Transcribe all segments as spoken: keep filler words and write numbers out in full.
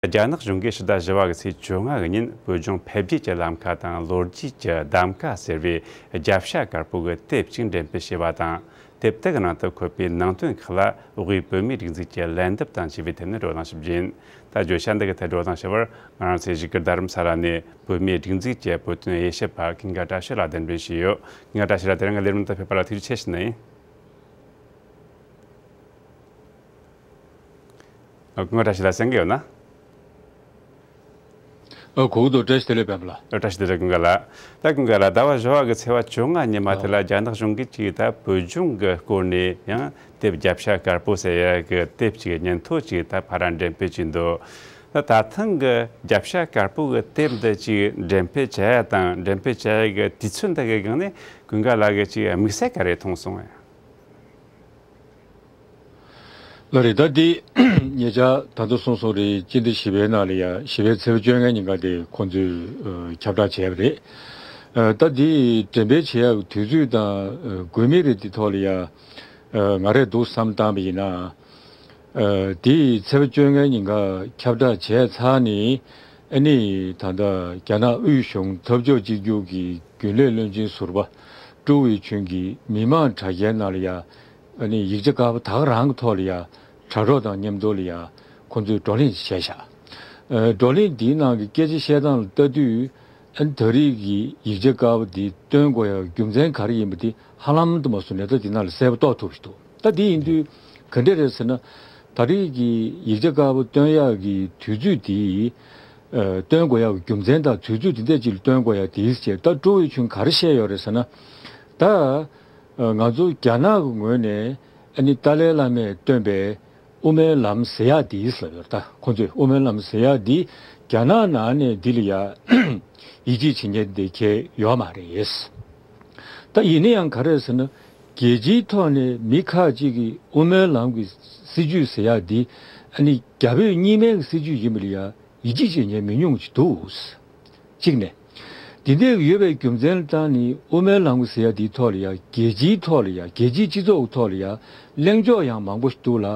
རྒྱ་ནག་གཞུང་གིས་ཕྱི་ཟླ་བཞི་བ་གི་ཚེས་བཅོ་ལྔ་གི་ཉིན་བོད་ལྗོངས་འཕེལ་རྒྱས་ཀྱི་ལམ་ཁ་དང་ལོ་རྒྱུས་ཀྱི་གདམ་ག་ཟེར་བའི་རྒྱབ་ཤ་དཀར་པོ་གི་དེབ་ཅིག་འགྲེམས་སྤེལ་བྱས་པ་དང་། དེབ་དེ་གི་ནང་དུ་འཁོད་པའི་ནང་དོན་ཁག་ལ་དབུས་བོད་མིའི་སྒྲིག་འཛུགས་ཀྱི་ལན་འདེབས་དང་བཅས་པའི་ཐད་ནས་བགྲོ་གླེང་ཞུ་རྒྱུ་ཡིན། ད་བརྗོད་བྱ་འདི་གི་ཐད་བགྲོ་གླེང་ཞུ་བར་ང་རང་ཚོའི་བཞུགས་སྒར་རྡ་རམ་ས་ལ་ནས་བོད་མིའི་སྒྲིག་འཛུགས་ཀྱི་བོད་དོན་དབྱེ་ཞིབ་པ་ཀུན་དགའ་བཀྲ་ཤིས་ལགས་གདན་འདྲེན་ཞུས་ཡོད། ཀུན་དགའ་བཀྲ་ཤིས་ལགས་དེ་རིང་གི་ལས་རིམ་དུ་ཕེབས་པ་ལ་ཐུགས་རྗེ་ཆེ་ཞུ་ནི་ཡིན། ཨ། ཀུན་དགའ་བཀྲ་ཤིས་ལགས་གསན་གྱི་ཡོད་ན། ཨ། གོ་གི་འདུག། བཀྲ་ཤིས་བདེ་ལེགས་སྤེན་པ་ལགས། ཨ། བཀྲ་ཤིས་བདེ་ལེགས་ཀུན་དགའ་ལགས། ད་ཀུན་དགའ་ལགས། ཟླ་བ་བཞི་བ་གི་ཚེས་པ་བཅོ་ལྔ་ཉི་མ་དེ་ལ་རྒྱ་ནག་གཞུང་གིས་ཅིག་ད་བོད་ལྗོངས་ཀྱི་སྐོར་ནས་ཡང་དེབ་རྒྱབ་ཤ་དཀར་པོ་ཟེར་ཡ་གི་དེབ་ཅིག་སྙན་ཐོ་ཅིག་ད་ཕར་འགྲེམས་སྤེལ་བྱས་འདུག། ད་ད་ཐེངས་ཀྱི་རྒྱབ་ཤ་དཀར་པོ་གི་དེབ་འདི་ཅིག་འགྲེམས་སྤེལ་བྱ་ཡ་དང་འགྲེམས་སྤེལ་བྱ་ཡ་གི་དུས་ཚོད་འདི་གི་སྒང་ནས་ཀུན་དགའ་ལགས་ཀྱིས་ཅིག་དམིགས་བསལ་ག་རེ་མཐོང་སོང་ངས། ལགས་རེད། ད་འདི་ཉེ་ཆར་ད་ལྟ་གསུངས་སོང་རེད། སྤྱི་ཟླ་བཞི་པའི་ནང་ལ་ཡ་བཞི་པའི་ཚེས་པ་བཅོ་ལྔའི་ཉིན་ཀ་དེ་ཁོང་ཚོས་ཨ་ཁྱབ་བསྒྲགས་བྱས་པ་རེད། ཨ་ད་འདི་འགྲེམས་སྤེལ་བྱེད་ཡག་དུས་ཚོད་དང་ཨ་དགོས་དམིགས་རེད། འདི་ཐོག་ལ་ཡ་ཨ་ང་རས་འདུག་བསམ་བཏང་པ་ཡིན་ན། ཨ་འདི་ཚེས་པ་བཅོ་ལྔའི་ཉིན་ཀ་ཁྱབ་བསྒྲགས་བྱས་ཚར་ནས། ཨ་ནི་ད་ལྟ་རྒྱ་ནག་དབུས་གཞུང་འཐབ་ཕྱོགས་གཅིག་གྱུར་གྱི་རྒྱུན་ལས་བློན་ཆེན་ཟུར་པ་ཀྲུའུ་ཝེ་ཆུན་གྱིས་མི་མང་དྲ་རྒྱའི་ནང་ལ་ཡ། ཨ་ནི་ཡིག་ཆ་དཀར་པོ་ད་ག་རང་གི་ཐོག་ལ་ཡ་དྲ་གྲོགས་དང་མཉམ་དུ་ལ་ཡ་ཁོང་ཚོས་བགྲོ་གླེང་བྱས་ཤག། ཨ་བགྲོ་གླེང་འདིའི་ནང་གི་སྐད་ཆ་བཤད་སྟངས་ལ་ལྟ་དུས། ཨ་ནི་ད་རེས་ཀྱི་ཡིག་ཆ་དཀར་པོ་འདི་བཏོན་དགོས་ཡག་རྒྱུ་མཚན་ག་རེ་ཡིན་པ་དེ་ཧ་ལམ་དུ་མ་སོང་ནས་ད་འདི་ནང་ལ་གསལ་པོ་རྟོགས་ཐུབ་ཀྱི་འདུག། ད་འདི་ཡིན་དུས་ག་འདྲ་རེད་ཟེར་ན། ད་རེས་ཀྱི་ཡིག་ཆ་དཀར་པོ་བཏོན་ཡག་གི་དུས་ཚོད་འདི། ཨ་བཏོན་དགོས་ཡག་གི་རྒྱུ་མཚན་དང་དུས་ཚོད་འདི་འདྲ་ཅིག་ལ་བཏོན་དགོས་ཡག་དེའི་ཕྱིར་ད་ཀྲུའུ་ཝེ་ཆུན་ག་རེ་བཤད་ཡོད་རེད་ཟེར་ན། ད་ང་ཚོ་རྒྱ་ནག་གི་ངོས་ནས་ཨ་ནི་ཏཱ་ལའི་བླ་མས་བཏོན་པའི་དབུ་མའི་ལམ་ཟེར་ཡག་དེ་ལབ་ཡོད། ད་ཁོང་ཚོས་དབུ་མའི་ལམ་ཟེར་ཡག་འདི་རྒྱ་ནག་ནང་ནས་འདི་ལ་ཡ་ཡིད་ཆེས་བྱེད་མཁན་དེ་གལ་ཡོད་མ་རེད། ད་ཡིན་ན་ཡང་ག་རེ་ཟེར་ན། རྒྱལ་སྤྱིའི་ཐོག་ནས་མི་ཁག་ཅིག་གིས་དབུ་མའི་ལམ་གྱི་སྲིད་བྱུས་ཟེར་ཡག་འདི་ཨ་ནི་རྒྱ་བོད་གཉིས་སྨན་གྱི་སྲིད་བྱུས་ཡིན་པ་ལ་ཡ་ཡིད་ཆེས་བྱེད་མཁན་མི་ཉུང་ཅིག་འདུག། གཅིག་ནས། འདི་འདྲ་ཡོད་པའི་རྒྱུ་མཚན་ལ་བརྟེན་ནས་དབུ་མའི་ལམ་གྱི་ཟེར་ཡ་འདིའི་ཐོག་ལ་ཡ་རྒྱལ་སྤྱིའི་ཐོག་ལ་ཡ་རྒྱལ་སྤྱིའི་སྤྱི་ཚོགས་ཀྱི་ཐོག་ལ་ཡ་གླེང་ཕྱོགས་ཡང་མང་པོ་ཞིག་འདུག་ལ།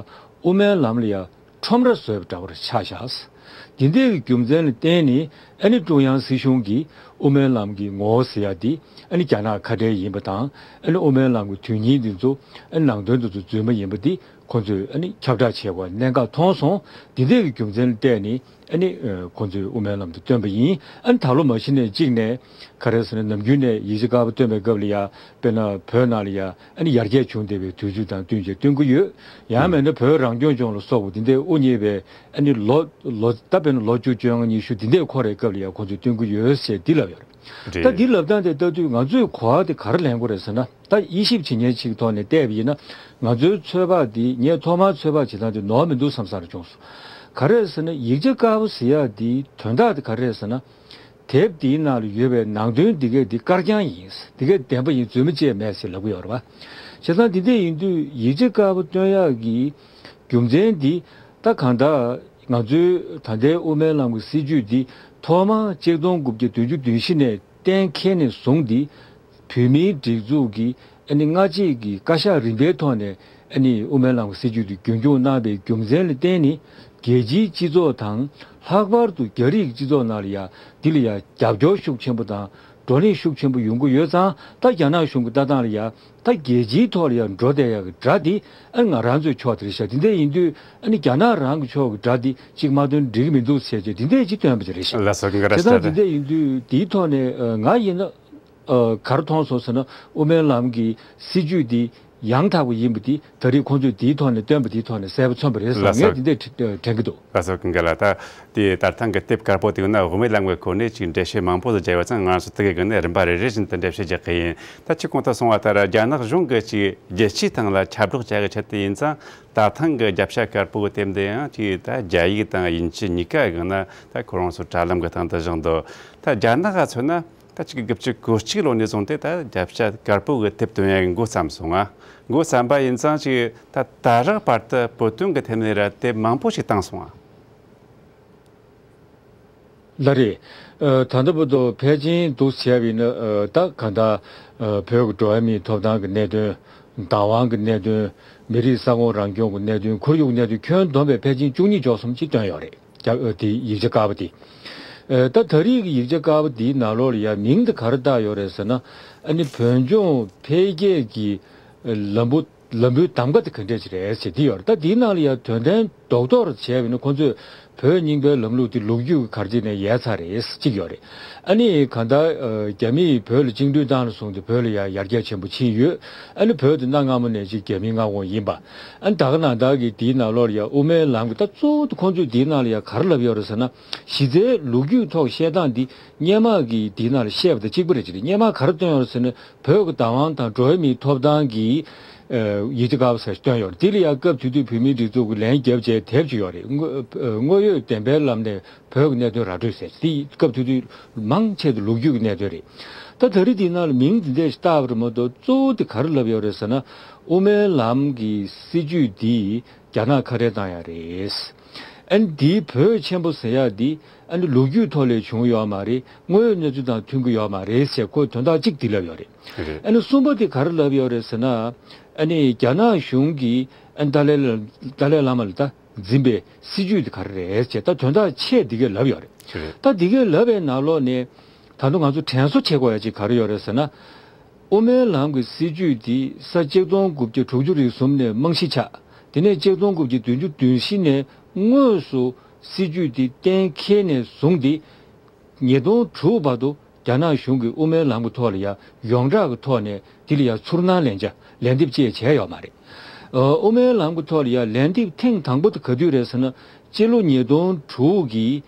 དབུ་མའི་ལམ་ལ་ཡ་ཁྲོམ་ར་བཟོས་པ་འདྲ་བོ་ཆགས་བཞག། འདི་འདྲའི་རྒྱུ་མཚན་ལ་བརྟེན་ནས་ཨ་ནི་ཀྲུང་དབྱང་སྲིད་གཞུང་གིས་དབུ་མའི་ལམ་གྱི་ངོ་བོ་ཟེར་ཡ་འདི་ཨ་ནི་རྒྱ་ནག་ཁ་བྲལ་ཡིན་པ་དང་། ཨ་ནི་དབུ་མའི་ལམ་གྱི་དོན་སྙིང་འདི་ཚོ་ཨ་ནི་ནང་དོན་འདི་ཚོ་རྫུན་མ་ཡིན་པ་འདི་ཁོང་ཚོས་ཨ་ནི་ཁྱབ་བསྒྲགས་བྱེད་དགོས་གནད་འགག་མཐོང་སོང་། འདི་འདྲའི་རྒྱུ་མཚན་ལ་བརྟེན་ནས། ཨ་ནི་ཨ་ཁོང་ཚོས་དབུ་མའི་ལམ་དུ་བཏོན་པ་ཡིན། ཨ་ནི་ད་ལོ་མ་གཞི་ནས་གཅིག་ནས་ག་རེ་ཟེར་ན། ནམ་རྒྱུན་ནས་ཡིག་ཆ་དཀར་པོ་བཏོན་པའི་སྐབས་ལ་ཡ་དཔེར་ན་བོད་ནང་ལ་ཡ་ཨ་ནི་ཡར་རྒྱས་བྱུང་བསྡད་པའི་དུས་ཚོད་དང་བསྟུན་བྱས་བཏོན་གྱི་ཡོད། ཡང་མིན་ན་བོད་རང་སྐྱོང་ལྗོངས་ལ་སོགས་པ་འདི་འདྲའི་དབུ་བརྙེས་པའི་ཨ་ནི་ལོ་ལོ་ད་དཔེར་ན་ལོ་བཅུ་བཅོ་ལྔ་ཉི་ཤུ་འདི་འདྲའི་འཁོར་བའི་སྐབས་ལ་ཡ་ཁོང་ཚོས་བཏོན་གྱི་ཡོད་ཟེར་འདི་ལབ་ཡོད་རེད། ད་འདི་ལབ་སྟངས་དེ་ལྟ་དུས་ང་ཚོས་གོ་བ་དེ་ག་རེ་ལེན་དགོས་རེད་ཟེར་ན། ད་དབྱེ་ཞིབ་བྱེད་མཁན་ཞིག་ཐོག་ནས་བལྟས་པ་ཡིན་ན། ང་ཚོའི་ཚོད་དཔག་འདི་ངས་ཐོག་མར་ཚོད་དཔག་བྱེད་སྟངས་དེ་ནོར་མི་འདུག་བསམ་ས་རུ་བྱུང་སོང་། ག་རེ་ཟེར་ན། ཡིག་ཆ་དཀར་པོ་ཟེར་ཡག་འདིའི་དོན་དག་དེ་ག་རེ་ཟེར་ན། དེབ་འདིའི་ནང་ལ་ཡོད་པའི་ནང་དོན་འདི་གས་འདི་དཀར་རྐྱང་ཡིན། འདི་གས་བདེན་པ་ཡིན། རྫུན་མ་བཅས་མེད་ཟེར་ལབ་ཀྱི་ཡོད་རེད་པ། བྱས་ཙང་འདི་འདྲ་ཡིན་དུས་ཡིག་ཆ་དཀར་པོ་བཏོན་ཡག་གི་རྒྱུ་མཚན་འདི་ད་གང་ལྟར་ང་ཚོའི་ད་ལྟའི་དབུ་མའི་ལམ་གྱི་སྲིད་བྱུས་འདི་ཐོག་མར་ཆིག་སྟོང་དགུ་བརྒྱ་བདུན་ཅུ་དོན་བཞི་ནས་གཏན་འཁེལ་ནས་བཟུང་སྟེ། བོད་མིའི་སྒྲིག་འཛུགས་ཀྱི་ཨ་ནི་སྔ་རྗེས་ཀྱི་བཀའ་ཤག་རིམ་པའི་ཐོག་ནས་ཨ་ནི་དབུ་མའི་ལམ་གྱི་སྲིད་བྱུས་དེ་རྒྱུན་འཁྱོངས་གནང་བའི་རྒྱུ་མཚན་ལ་བརྟེན་ནས། རྒྱལ་སྤྱིའི་སྤྱི་ཚོགས་དང་། ལྷག་པར་དུ་རྒྱ་རིགས་ཀྱི་སྤྱི་ཚོགས་ནང་ལ་ཡང་འདི་ལ་ཡང་རྒྱབ་སྐྱོར་ཤུགས་ཆེན་པོ་དང་བགྲོ་གླེང་ཤུགས་ཆེན་པོ་ཡོང་གི་ཡོད་ཙང་། ད་རྒྱ་ནག་གཞུང་གི་ལྟ་སྟངས་ལ་ཡང་ད་རྒྱལ་སྤྱིའི་ཐོག་ལ་ཡང་འགྲོ་བསྡད་ཡག་གི་དགྲ་དེ་ཨ་ནི་ང་རང་ཚོའི་ཕྱོགས་དེ་རེད་ཤག། དེ་འདྲ་ཡིན་དུས་ཨ་ནི་རྒྱ་ནག་རང་གི་ཕྱོགས་ཀྱི་དགྲ་དེ་གཅིག་མ་བཏོན་འགྲིག་གི་མི་འདུག་ཟེར་བྱས་དེ་འདྲ་ཅིག་བཏོན་པ་ཅིག་རེད་ཤག། ལགས་སོ། དགའ་བ་རེད་ཤག། དེ་ཙང་དེ་འདྲ་ཡིན་དུས་དེའི་ཐོག་ནས་ཨ་ང་ཡིན་ན། ཨ་ག་རེ་མཐོང་སོང་ཟེར་ན། དབུ་མའི་ལམ་གྱི་སྲིད་བྱུས་འདི་ཡང་དག་པ་ཡིན་པ་འདི་ད་རེས་ཁོང་ཚོས་འདིའི་ཐོག་ནས་བཏོན་པ་འདིའི་ཐོག་ནས་གསལ་པོ་མཚོན་པ་རེད་བསམ། ལགས་སོ། ངས་འདི་འདྲས་དྲན་གྱི་འདུག། ལགས་སོ། ཀུན་དགའ་ལགས། ད་དེ་ད་ཐེངས་ཀྱི་དེབ་དཀར་པོ་དེའི་ནང་དབུ་མའི་ལམ་གྱི་སྐོར་ནས་ཅིག་འགྲེལ་བཤད་མང་པོ་ཞིག་བརྒྱབ་ཡོད་ཙང་། ང་རང་ཚོ་དེ་གའི་སྒང་ནས་རིམ་པ་རེ་རེ་བཞིན་དུ་འགྲེལ་བཤད་རྒྱག་གི་ཡིན། ད་ཁྱེད་གོང་དུ་གསུངས་པ་ལྟར་རྒྱ་ནག་གཞུང་གིས་ཅིག་རྒྱལ་སྤྱིའི་སྟེང་ལ་ཁྱབ་བསྒྲགས་བྱ་ཡག་གི་ཆེད་དུ་ཡིན་ཙང་། ད་ཐེངས་ཀྱི་རྒྱབ་ཤ་དཀར་པོ་གི་དེབ་འདི་ཡང་ཅིག་ད་རྒྱ་ཡིག་དང་དབྱིན་ཇི་གཉིས་ཀའི་སྒང་ན་ད་ཁོ་རང་ཚོ་དྲ་ལམ་གྱི་སྟེང་དུ་བཞག་འདུག། ད་རྒྱ་ནག་ག་མཚོན་ན། ད་ཆིག་སྟོང་དགུ་བརྒྱ་དགུ་བཅུ་གོ་གཅིག་ལོ་ནས་བཟུང་སྟེ་ད་རྒྱབ་ཤ་དཀར་པོ་གི་དེབ་བཏོན་ཡག་འགོ་བརྩམས་སོང་ང་། འགོ་བརྩམས་པ་ཡིན་ཙང་ཅིག་ད་ད་རག་བར་དུ་བོད་དོན་གྱི་ཐད་ནས་ར་དེབ་མང་པོ་ཞིག་བཏང་སོང་ང་། ལགས་རེད། ཨ་ད་ལྟ་བར་དུ་ཕལ་ཆེར་འདུག་བྱས་པ་ཡིན་ན། ཨ་ད་གང་ལྟར་ཨ་བོད་ཀྱི་འགྲོ་བ་མིའི་ཐོབ་ཐང་གི་གནད་དོན། བདག་དབང་གི་གནད་དོན། མི་རིགས་ས་ཁོངས་རང་སྐྱོང་གི་གནད་དོན། ཁོར་ཡུག་གནད་དོན། ཁྱོན་བསྡོམས་པའི་ཕལ་ཆེར་བཅུ་གཉིས་བཅུ་གསུམ་ཅིག་བཏོན་ཡོད་རེད། ཡ་ཨ་དེ་ཡིག་ཆ་དཀར་པོ་དེ། ཨ་ད་ད་རེས་ཀྱི་ཡིག་ཆ་དཀར་པོ་དེའི་ནང་ལོགས་ལ་ཡ་མིང་དེ་ག་རེ་བཏགས་ཡོད་རེད་ཟེར་ན། ཨ་ནི་བོད་ལྗོངས་འཕེལ་རྒྱས་ཀྱི་ལམ་བུ་ལམ་བུའི་གདམ་ག་དེ་ག་འདྲས་ཅིག་རེད་ཟེར་དེ་ཡོད་རེད། ད་དེའི་ནང་ལ་ཡ་དོན་ཕྲན་རྡོག་རྡོག་རེ་བྱས་པ་ཡིན་ན། ཁོང་ཚོས་བོད་རྙིང་པའི་ལམ་ལུགས་དེ་ལོ་རྒྱུས་ཀྱི་གར་སྟེགས་ནས་ཡལ་ཚར་རེད་ཟེར་གཅིག་ཡོད་རེད། ཨ་ནི་གང་ལྟར་ཨ་རྒྱ་མིས་བོད་ལ་བཅིངས་འགྲོལ་བཏང་ནས་བཟུང་སྟེ་བོད་ལ་ཡ་ཡར་རྒྱས་ཆེན་པོ་ཕྱིན་ཡོད། ཨ་ནི་བོད་དེ་གནའ་སྔ་མོ་ནས་ཅིག་རྒྱ་མིའི་མངའ་ཁོངས་ཡིན་པ། ཨ་ནི་ད་ག་ནང་ལྟར་གྱི་དེའི་ནང་ལོགས་ལ་ཡ་དབུ་མའི་ལམ་གྱི་ད་གཙོ་བོ་དེ་ཁོང་ཚོས་དེའི་ནང་ལ་ཡ་ག་རེ་ལབ་ཡོད་རེད་ཟེར་ན། གཞི་རྩའི་ལོ་རྒྱུས་ཐོག་བཤད་སྟངས་འདི་སྔོན་མ་གི་དེའི་ནང་ལ་བཤད་པ་དང་གཅིག་པ་རེད་ཅེས། སྔོན་མ་ག་རེ་བཏོན་ཡོད་རེད་ཟེར་ན། བོད་ཀྱི་བདག་དབང་དང་འགྲོ་བ་མིའི་ཐོབ་ཐང་གི་ཨ་ཡིག་ཆ་དཀར་པོ་ཟེར་བཏོན་ཡོད་རེད། དེ་ལ་ཡང་སྐབས་དེ་དུས་བོད་མིའི་སྒྲིག་འཛུགས་ཀྱིས་ལན་བརྒྱབ་བྱས་དེབ་ཅིག་ཡོད་རེད། དངོས་ཨ་དངོས་ཡོད་བདེན་པའི་ལམ་ནས་བོད་ཀྱི་གནད་དོན་ར་སྤྲོད་ཟེར། དེ་སྐབས་དེ་དུས་མང་ཆེ་དུ་ལོ་རྒྱུས་ཀྱི་གནད་དོན་རེད། ད་ད་རེས་དེའི་ནང་ལ་མིང་འདི་འདྲས་ཞིག་བཏགས་པ་རེད་མ་གཏོགས། གཙོ་བོ་དེ་ག་རེ་ལབ་ཡོད་རེད་ཟེར་ན། དབུ་མའི་ལམ་གྱི་སྲིད་བྱུས་འདི་རྒྱ་ནག་ཁ་བྲལ་བཏང་ཡ་རེད། ཨ་ནི་འདིའི་བོད་ཆེན་པོ་ཟེར་ཡ་འདི་ཨ་ནི་ལོ་རྒྱུས་ཐོག་ལས་བྱུང་ཡོད་མ་རེད། དངོས་ཡོད་གནས་ཚུལ་དང་མཐུན་གྱི་ཡོད་མ་རེད་ཟེར་ཁོས་དོན་དག་གཅིག་འདི་ལབ་ཡོད་རེད། རེད། ཨ་ནི་གསུམ་པ་དེ་ག་རེ་ལབ་ཡོད་རེད་ཟེར་ན། ཨ་ནི་རྒྱ་ནག་གཞུང་གིས་ཨ་ནི་ཏཱ་ལའི་ཏཱ་ལའི་བླ་མ་ལ་ད་འཛིན་པའི་སྲིད་བྱུས་དེ་ག་རེ་རེད་ཟེར། ད་དོན་དག་ཆེ་འདི་གས་ལབ་ཡོད་རེད། རེད། ད་འདི་གས་ལབ་པའི་ནང་ལོགས་ནས་ད་དུང་ང་ཚོ་དྲན་གསོ་བྱེད་དགོས་ཡ་ཅིག་ག་རེ་ཡོད་རེད་ཟེར་ན། དབུ་མའི་ལམ་གྱི་སྲིད་བྱུས་འདི་ས་ཆ་ཆིག་སྟོང་དགུ་བརྒྱ་དྲུག་ཅུ་རེ་གསུམ་ནས་རྨང་གཞི་ཆགས། དེ་ནས་ཆིག་སྟོང་དགུ་བརྒྱ་བདུན་ཅུ་དོན་བཞི་ནས་དངོས་སུ་སྲིད་བྱུས་འདི་གཏན་འཁེལ་ནས་བཟུང་སྟེ། ཉིས་སྟོང་དྲུག་བར་དུ་རྒྱ་ནག་གཞུང་གིས་དབུ་མའི་ལམ་གྱི་ཐོག་ལ་ཡ་ཡོངས་གྲགས་ཀྱི་ཐོག་ནས་དེ་ལ་ཡ་ཚུར་སྣང་ལན་ཆ་ལན་འདེབས་ཅིག་བྱས་ཡོད་མ་རེད། ཨ་དབུ་མའི་ལམ་གྱི་ཐོག་ལ་ཡ་ལན་འདེབས་ཐེངས་དང་པོ་དེ་ག་དུས་རེད་ཟེར་ན། སྤྱི་ལོ་ཉིས་སྟོང་དྲུག་གི་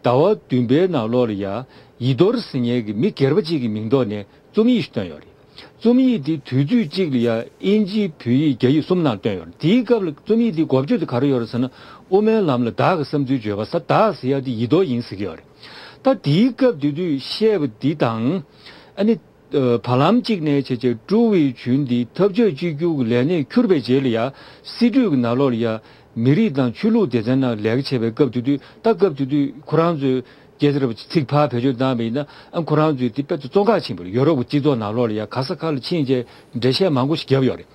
ཟླ་བ་བདུན་པའི་ནང་ལོགས་ལ་ཡ་ཡི་དོར་ཟེར་མཁན་གྱི་མི་སྒེར་པ་གཅིག་གི་མིང་ཐོག་ནས་རྩོམ་ཡིག་ཞིག་བཏོན་ཡོད་རེད། རྩོམ་ཡིག་དེ་དུས་ཚོད་གཅིག་ལ་ཡ་ཨིན་ཇི། བོད་ཡིག། རྒྱ་ཡིག་གསུམ་ནང་བཏོན་ཡོད་རེད། དེའི་སྐབས་ལ་རྩོམ་ཡིག་དེའི་འགོ་བརྗོད་དེ་ག་རེ་ཡོད་རེད་ཟེར་ན། དབུ་མའི་ལམ་ལ་བདག་གི་བསམ་ཚུལ་བརྗོད་པ་ཟེར། བདག་ཟེར་ཡ་དེ་ཡི་དོར་ཡིན་ཟེར་གྱི་ཡོད་རེད། ད་དེའི་སྐབས་དེ་དུས་བཤད་པ་འདི་དང་། ཨ་ནི་ཨ་བར་ལམ་གཅིག་ནས་བྱས་བྱས་ཀྲུའུ་ཝེ་ཆུན་འདི་འཐབ་ཕྱོགས་གཅིག་གྱུར་གྱི་ལས་གནས་འཁྱུར་བའི་རྗེས་ལ་ཡ་སྲིད་གྲོས་ཀྱི་ནང་ལོགས་ལ་ཡ་མི་རིགས་དང་ཆོས་ལུགས་སྡེ་ཚན་ནང་ལས་ཀ་བྱེད་པའི་སྐབས་དེ་དུས། ད་སྐབས་དེ་དུས་ཁོ་རང་ཚོའི་སྐད་ཆ་རེ་བ་ཚིག་ཕར་བེད་སྤྱོད་བཏང་བ་ཡིན་ན། ཨ་ཁོ་རང་ཚོས་དེ་དཔེ་ཚོ་བཙོན་ཁང་ཕྱིན་པ་རེད། ཡོ་རོབ་ཀྱི་སྤྱི་ཚོགས་ནང་ལོགས་ལ་ཡ་ག་ས་ག་ལ་ཕྱིན་བྱས་འགྲེལ་བཤད་མང་པོ་ཞིག་བརྒྱབ་ཡོད་རེད།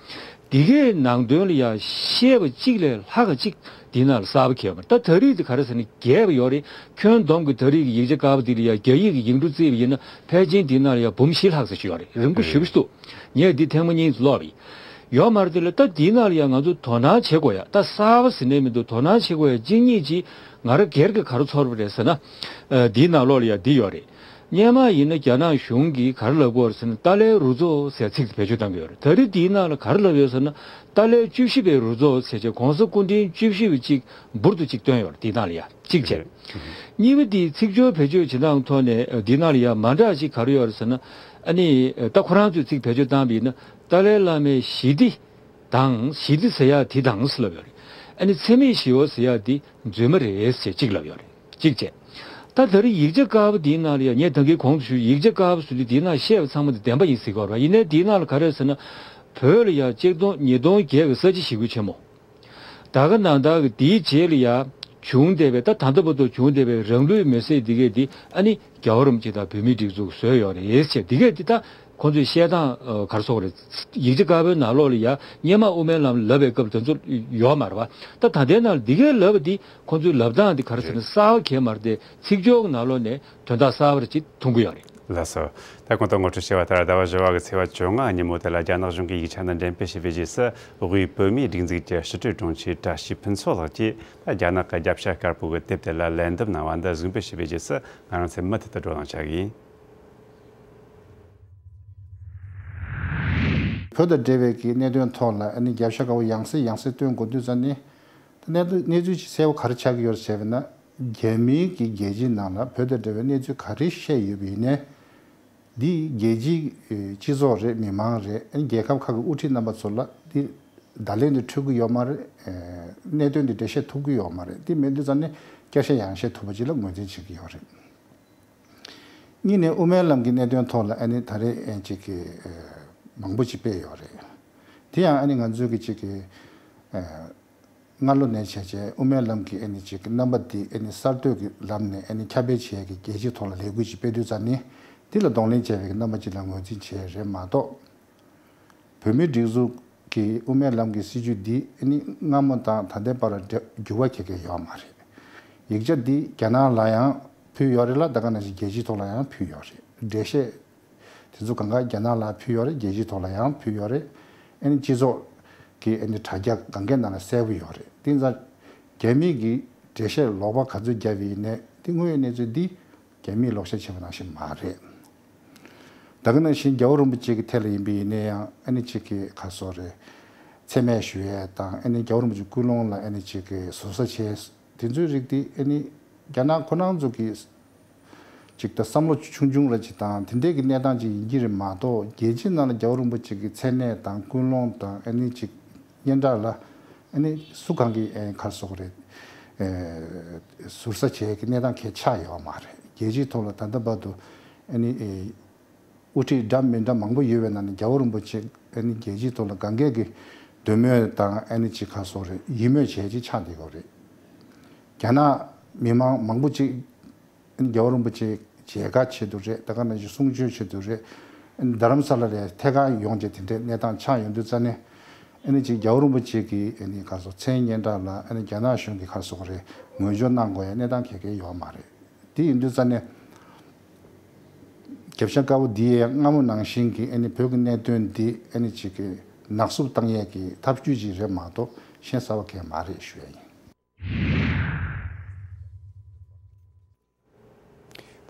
དེ་གའི་ནང་དོན་ལ་ཡ་བཤད་པ་གཅིག་ལས་ལྷག་ག་གཅིག་དེའི་ནང་ལ་གསར་པ་འཁྱེར་ཡོད་མ་རེད། ད་ད་རེས་དེ་ག་རེ་ཟེར་ན་རྒྱས་པ་ཡོད་རེད། ཁྱོན་བསྡོམས་ཀྱི་ད་རེས་ཀྱི་ཡིག་ཆ་དཀར་པོ་འདི་ལ་ཡ་རྒྱ་ཡིག་གི་ཡིག་འབྲུ་བརྩིས་པ་ཡིན་ན། ཕལ་ཆེར་དེའི་ནང་ལ་ཡ་འབུམ་བཞི་ལྷག་ཙམ་ཞིག་ཡོད་རེད། རིང་པོ་ཞེ་པོ་ཞིག་འདུག་ངས་འདི་ཐེངས་མ་གཉིས་ཙམ་ཀློག་པ་ཡིན། ཡོད་མ་རེད། དེ་ལ་ད་དེའི་ནང་ལ་ཡ་ང་ཚོ་དོ་སྣང་བྱེད་དགོས་ཡ། ད་གསར་པ་ཟེར་ནས་མི་འདུག་དོ་སྣང་བྱེད་དགོས་ཡ་གཅིག་གཉིས་ཅིག་ང་རང་སྒེར་གྱི་ག་རེ་ཚོར་བ་རེད་ཟེར་ན། ཨ་འདིའི་ནང་ལོགས་ལ་ཡ་འདི་ཡོད་རེད། སྔོན་མ་ཡིན་ན་རྒྱ་ནག་གཞུང་གིས་ག་རེ་ལབ་ཀྱི་ཡོད་རེད་ཟེར་ན། ཏཱ་ལའི་རུ་ཚོགས་ཟེར་ཚིག་དེ་བེད་སྤྱོད་བཏང་གི་ཡོད་རེད། ད་རེས་འདིའི་ནང་ལ་ག་རེ་ལབ་ཡོད་ཟེར་ན། ཏཱ་ལའི་བཅུ་བཞི་པའི་རུ་ཚོགས་ཟེར་བྱས་༸གོང་ས་སྐུ་ཕྲེང་བཅུ་བཞི་པ་གཅིག་འབུར་དུ་གཅིག་བཏོན་ཡོད་རེད། འདིའི་ནང་ལ་ཡ་གཅིག་བྱས། རེད། གཉིས་པ་དེ་ཚིག་སྦྱོར་བེད་སྤྱོད་བྱེད་སྟངས་ཐོག་ནས་འདིའི་ནང་ལ་ཡ་མ་འདྲ་ཞིག་ག་རེ་ཡོད་རེད་ཟེར་ན། ཨ་ནི་ད་ཁོ་རང་ཚོས་ཚིག་བེད་སྤྱོད་བཏང་བ་ཡིན་ན། ཏཱ་ལའི་བླ་མའི་ཞི་བདེ་དང་། ཞི་བདེ་ཟེར་ཡ་དེ་དང་ཟེར་ལབ་ཡོད་རེད། ཨ་ནི་འཚེ་མེད་ཞི་བ་ཟེར་ཡ་དེ་རྫུན་མ་རེད་ཟེར་གཅིག་ལབ་ཡོད་རེད། གཅིག་བྱས། ད་ད་རེས་ཡིག་ཆ་དཀར་པོ་འདིའི་ནང་ལ་ཡ། ངས་ད་གིན་གོང་དུ་ཞུས། ཡིག་ཆ་དཀར་པོ་ཟེར་དུས་འདིའི་ནང་བཤད་པ་ཚང་མ་འདི་བདེན་པ་ཡིན་ཟེར་གྱི་ཡོད་རེད་པ། ཡིན་ནའི་འདིའི་ནང་ལ་ག་རེ་ཟེར་ན། བོད་ལ་ཡ་ཆིག་སྟོང་ཉིས་སྟོང་བརྒྱད་ཀྱི་ས་བྱི་ཞི་རྒོལ་ཆེན་མོ། ད་ག་ནང་ལྟར་གྱི་དེའི་རྗེས་ལ་ཡ་བྱུང་བསྡད་པའི། ད་ད་ལྟ་བར་དུ་བྱུང་བསྡད་པའི་རང་ལུས་མེར་སྲེག་འདི་གས་འདི། ཨ་ནི་རྒྱལ་བ་རིན་པོ་ཆེ་དང་བོད་མིའི་སྒྲིག་འཛུགས་བཟོས་ཡོད་རེད་ཟེར། འདི་གས་འདི་ད་ཁོང་ཚོས་བཤད་སྟངས་ཨ་ག་རེ་ཟེར་དགོས་རེད། ཡིག་ཆ་དཀར་པོའི་ནང་ལོགས་ལ་ཡ་སྔོན་མ་དབུ་མའི་ལམ་ལབ་པའི་སྐབས་དེ་ཚོ་ཡོད་མ་རེད་པ། ད་ད་ལྟའི་ནང་ལ་འདི་གས་ལབ་པ་འདི་ཁོང་ཚོའི་ལབ་སྟངས་འདི་ག་རེ་ཟེར་ན། རེད། གསར་པ་གང་ཡང་མ་རེད་དེ། ཚིག་སྦྱོར་གྱི་ནང་ལོགས་ནས་དོན་དག་གསར་པ་རེ་ཅིག་མཐོང་གི་ཡོད་རེད། ལགས་སོ། ད་གོང་དུ་ངོ་སྤྲོད་བྱས་པ་ལྟར། ཟླ་བ་བཞི་པ་གི་ཚེས་པ་བཅོ་ལྔ་ཉིན་མོ་དེ་ལ་རྒྱ་ནག་གཞུང་གིས་ཡིག་ཆ་ནང་འགྲེམས་སྤེལ་བྱས་པའི་རྗེས་སུ། དབུས་བོད་མིའི་སྒྲིག་འཛུགས་ཀྱི་ཕྱི་དྲིལ་དྲུང་ཆེ་བཀྲ་ཤིས་ཕུན་ཚོགས་ལགས་ཀྱིས། ད་རྒྱ་ནག་གི་རྒྱབ་ཤ་དཀར་པོ་གི་དེབ་དེ་ལ་ལན་འདེབས་གནང་བ་འདི་གཟིགས་འབུལ་བྱས་པའི་རྗེས་སུ། ང་རང་ཚོས་མུ་མཐུད་དུ་བགྲོ་གླེང་བྱ་གི་ཡིན། བོད་དང་འབྲེལ་བའི་གི་གནད་དོན་ཐོག་ལ། ཨ་ནི་རྒྱབ་ཤ་དཀར་པོ་ཡང་སེ་ཡང་སེ་སྟོན་དགོས་དུས་ཙམ་ནས། ད་གནད་དོན་གནས་ཚུལ་ཅིག་གསལ་པོ་ག་རེ་ཆགས་ཀྱི་ཡོད་རེད་ཟེར་བ་ན། རྒྱ་མིའི་གི་རྒྱལ་སྤྱིའི་ནང་ལ་བོད་དང་འབྲེལ་བའི་གནས་ཚུལ་ག་རེ་བཤད་ཡོད་པ་ཡིན་ནའི། འདི་རྒྱལ་སྤྱིའི་སྤྱི་ཚོགས་རེད། མི་མང་རེད། རྒྱལ་ཁབ་ཁག་གི་དབུ་ཁྲིད་རྣམ་པ་ཚོ་ལ་འདི་བརྡ་ལན་འདི་འཕྲོད་ཀྱི་ཡོད་མ་རེད། གནད་དོན་འདི་འགྲེལ་བཤད་ཐུབ་ཀྱི་ཡོད་མ་རེད། འདི་མེད་དུས་ཙམ་ནས་བསྐྱར་བཤད་ཡང་བཤད་ཐུབ་པ་ཅིག་ལ་ངོས་འཛིན་བྱེད་ཀྱི་ཡོད་རེད། གཉིས་ནས་དབུ་མའི་ལམ་གྱི་གནད་དོན་ཐོག་ལ་ཨ་ནི་ད་རེས་ཅིག་གི་མང་པོ་ཅིག་སྤེལ་ཡོད་རེད། དེ་ཡང་ཨ་ནི་ང་ཚོའི་གི་ཅིག་གི་སྔ་ལོ་ནས་བྱས་བྱས་དབུ་མའི་ལམ་གྱི་ཨ་ནི་ཅིག་གི་རྣམ་པ་འདི་ཨ་ནི་གསར་གཏོད་ཀྱི་ལམ་ནས་ཨ་ནི་ཁྱབ་སྤེལ་བྱེད་ཡས་ཀྱི་རྒྱལ་སྤྱིའི་ཐོག་ལ་ལས་འགུལ་ཅིག་སྤེལ་དུས་ཙམ་ནས། འདི་ལ་གདོང་ལེན་བྱས་པའི་གི་རྣམ་པ་ཅིག་ལ་ངོས་འཛིན་བྱས་རེད་མ་གཏོགས། བོད་མིའི་སྒྲིག་འཛུགས་ཀྱི་དབུ་མའི་ལམ་གྱི་སྲིད་བྱུས་འདི་ཨ་ནི་སྔ་མོ་དང་ད་ལྟའི་བར་ལ་འགྱུར་བ་ག་གེ་ཡོད་མ་རེད། ཡིག་ཆ་འདི་རྒྱ་ནག་ལ་ཡང་ཕུལ་ཡོད་རེད་ལ། ད་ག་ནང་བཞིན་རྒྱལ་སྤྱིའི་ཐོག་ལ་ཡང་ཕུལ་ཡོད་རེད། འགྲེལ་བཤད་དེ་ཚོ་གང་ག་རྒྱ་ནག་ལ་ཕུལ་ཡོད་རེད། རྒྱལ་སྤྱིའི་ཐོག་ལ་ཡང་ཕུལ་ཡོད་རེད། ཨ་ནི་སྤྱི་ཚོགས་ཀྱི་ཨ་ནི་དྲ་རྒྱ་གང་གའི་ནང་ལ་གསལ་པོ་ཡོད་རེད། དེ་ཙང་རྒྱ་མི་གིས་འགྲེལ་བཤད་ལོག་པ་ག་ཚོད་བརྒྱབ་པ་ཡིན་ནའི་དེ་དངོས་ཡོད་གནས་ཚུལ་འདི་རྒྱ་མིས་ལོག་བཤད་བྱས་པ་ནང་བཞིན་མ་རེད། ད་ག་ནང་བཞིན་རྒྱལ་བ་རིན་པོ་ཆེ་གི་ཐད་ལ་ཡིན་པ་ཡིན་ན་ཡང་ཨ་ནི་གཅིག་གི་ཁ་སོ་རེད། མཚན་སྨད་ཞུ་ཡས་དང་ཨ་ནི་རྒྱལ་བ་རིན་པོ་ཆེ་སྐུལ་སློང་ལ་ཨ་ནི་གཅིག་གི་ཟུར་ཟ་བྱས། དེ་ཚོའི་རིགས་དེ་ཨ་ནི་རྒྱ་ནག་ཁོ་རང་ཚོ་གི་གཅིག་ད་བསམ་བློ་ཆུང་ཆུང་ར་ཅིག་དང་དེ་འདྲས་ཀྱི་གནས་སྟངས་ཅིག་ཡིན་གྱི་རེད་མ་གཏོགས། རྒྱལ་སྤྱི་ནང་ལ་རྒྱལ་བ་རིན་པོ་ཆེ་གི་མཚན་སྨད་དང་སྐུལ་སློང་དང་ཨ་ནི་གཅིག་སྙན་གྲགས་ལ་ཨ་ནི་སུ་གང་གི་ཨ་ནི་ཁར་སོགས་རེད། ཨེ་ཟུར་ཟ་བྱས་ཀྱི་གནས་སྟངས་གལ་ཆགས་ཡོད་མ་རེད། རྒྱལ་སྤྱིའི་ཐོག་ལ་ད་ལྟ་བར་དུ་ཨ་ནི་ཨེ་དབུ་ཁྲིད་འདྲ་མི་འདྲ་མང་པོ་ཡོད་པའི་ནང་ནས་རྒྱལ་བ་རིན་པོ་ཆེ་ཨ་ནི་རྒྱལ་སྤྱིའི་ཐོག་ལ་གང་གས་ཀྱི་འདོད་མོས་དང་ཨ་ནི་གཅིག་ཁར་སོགས་རེད། ཡིད་སྨོན་བྱས་ཀྱི་ཆགས་བསྡད་ཡོད་རེད། རྒྱ་ནག་མི་མང་མང་པོ་ཅིག་རྒྱལ་བ་རིན་པོ་ཆེ་མཇལ་ཁ་ཆེད་དུ་རེད། ད་ག་ནང་བཞིན་གསུང་ཆོས་ཆེད་དུ་རེད། རྡ་རམ་ས་ལ་ལ་ཐད་ཀར་ཡོང་བྱས་དེ་འདྲའི་གནས་སྟངས་ཆགས་ཡོང་དུས་ཙ་ནས་ཨ་ནི་ཅིག་རྒྱལ་བ་རིན་པོ་ཆེ་གི་ཨ་ནི་ཁར་སོགས་མཚན་སྙན་གྲགས་ལ་ཨ་ནི་རྒྱ་ནག་གཞུང་གི་ཁར་སོགས་རེད། ངོས་སྦྱོར་གནང་དགོས་ཡ་གནས་སྟངས་གལ་གལ་ཡོད་མ་རེད། དེ་ཡིན་དུས་ཙ་ནས་རྒྱབ་ཤ་དཀར་པོ་འདི་ཡའི་སྔ་མོ་ནང་བཞིན་གྱི་ཨ་ནི་བོད་ཀྱི་གནད་དོན་འདི་ཨ་ནི་ཅིག་གི་ནག་བསུབ་བཏང་ཡས་ཀྱི་ཐབས་བྱུས་ཅིག་རེད་མ་གཏོགས་གཞན་གསར་པ་གང་ཡང་མ་རེད་ཞུ་ཡ་ཡིན།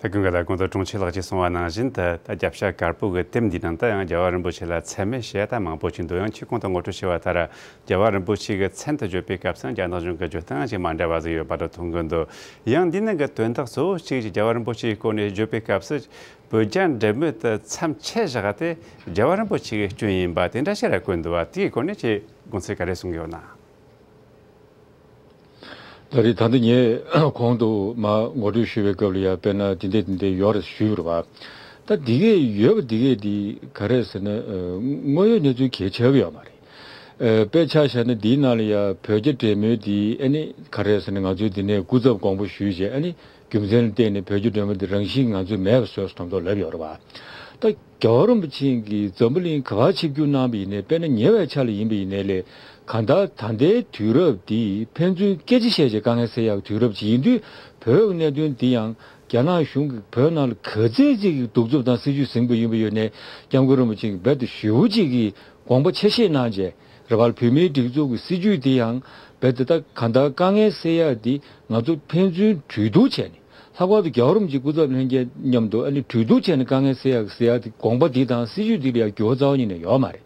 ད་ཀུན་དགའ་ལགས། གོང་དུ་དྲུང་ཆེ་ལགས་ཀྱིས་གསུངས་པ་ནང་བཞིན་དུ་ད་རྒྱབ་ཤ་དཀར་པོ་གི་དེབ་འདིའི་ནང་དུ་ཡང་རྒྱལ་བ་རིན་པོ་ཆེ་ལ་མཚན་སྨད་བྱེད་ཡ་ད་མང་པོ་ཅིག་འདུག་ཡང་ཁྱེད་གོང་དུ་ངོ་སྤྲོད་བྱས་པ་ལྟར། རྒྱལ་བ་རིན་པོ་ཆེ་གི་མཚན་དུ་བརྗོད་པའི་སྐབས་སུ་རྒྱ་ནག་གཞུང་གི་བརྗོད་སྟངས་ཅིག་མ་འདྲ་བ་ཟིག་ཡོད་པ་འདྲ་མཐོང་གི་འདུག་ཡང་འདི་ནང་གི་དོན་དག་གཙོ་བོ་གཅིག་ཅིག་རྒྱལ་བ་རིན་པོ་ཆེའི་སྐོར་ནས་བརྗོད་པའི་སྐབས་སུ་བོད་རྒྱ་འབྲེལ་མོལ་དུ་མཚམས་ཆད་བཞག་སྟེ་རྒྱལ་བ་རིན་པོ་ཆེ་གི་སྐྱོན་ཡིན་པ་དེ་འདྲ་ཞིག་ར་བཀོད་འདུག་བ། དེའི་སྐོར་ནས་ཁྱེད་དགོངས་ཚུལ་ག་རེ་གསུང་གི་ཡོད་ན། ད་རེས་ད་ལྟ་ངས་གོང་དུ་མ་ངོ་སྤྲོད་ཞུས་པའི་སྐབས་ལ་ཡང་དཔེར་ན་དེ་འདྲས་དེ་འདྲས་ཡོད་རེད་ཞུས་པ་རེད་བ། ད་འདི་གས་ཡོད་པ་འདི་གས་འདི་ག་རེ་ཟེར་ན་དངོས་ཡོད་གནས་ཚུལ་གལ་ཆགས་ཀྱི་ཡོད་མ་རེད། དཔེ་ཆ་བཞག་ན་འདིའི་ནང་ལ་ཡང་བོད་རྒྱ་འབྲེལ་མོལ་འདི་ཨ་ནི་ག་རེ་ཟེར་ན་ང་ཚོས་འདི་ནས་སྐུ་ཚབ་དགོངས་པ་ཞུས་བྱས་ཨ་ནི་རྒྱུ་མཚན་ལ་བརྟེན་ནས་བོད་རྒྱ་འབྲེལ་མོལ་འདི་རང་བཞིན་ང་ཚོས་མེད་པ་བཟོས་སོང་དོན་དུ་ལབ་ཡོད་རེད་བ། ད་རྒྱལ་བ་རིན་པོ་ཆེ་གིས་འཛམ་བུ་གླིང་ག་པར་ཆིབས་བསྒྱུར་གནང་བ་ཡིན་ནའི་དཔེར་ན་ཉེ་བའི་ཆར་ལ་ཡིན་པ་ཡིན་ནའི་ལས་གང་ལྟར་ད་ལྟའི་དུས་རབས་འདི་ཕན་ཚུན་སྐད་ཆ་བཤད་བྱས་དཀའ་ངལ་སེལ་ཡག་དུས་རབས་ཅིག་ཡིན་དུས་བོད་ཀྱི་གནད་དོན་འདི་ཡང་རྒྱ་ནག་གཞུང་གིས་བོད་ནང་ལ་ག་ཚད་ཅིག་གི་གདུག་རྩུབ་དང་སྲིད་ཇུས་ཟིན་པ་ཡིན་པ་ཡོད་ནའི་སྐྱབས་མགོན་རིན་པོ་ཆེ་གིས་རྦད་དེ་ཞེ་པོ་ཅིག་གི་དགོངས་པ་ཆ་ཤས་གནང་བྱས་རེད་བ། བོད་མིའི་སྒྲིག་འཛུགས་ཀྱི་སྲིད་ཇུས་འདི་ཡང་རྦད་དེ་ད་གང་ལྟར་དཀའ་ངལ་སེལ་ཡག་འདི་ང་ཚོ་ཕན་ཚུན་གྲོས་བསྡུར་བྱས་ནས། ལྷག་པར་དུ་རྒྱལ་བ་རིན་པོ་ཆེ་སྐུ་ཚབ་ལྷན་རྒྱས་མཉམ་དུ་ཨ་ནི་གྲོས་བསྡུར་བྱས་ནས་དཀའ་ངལ་སེལ་ཡག་ཟེར་ཡག་དེ་དགོངས་པ་འདི་དང་སྲིད་ཇུས་འདི་ལ་ཡང་འགྱུར་བ་རྩ་བ་ཉིད་ནས་ཡོད་མ་རེད།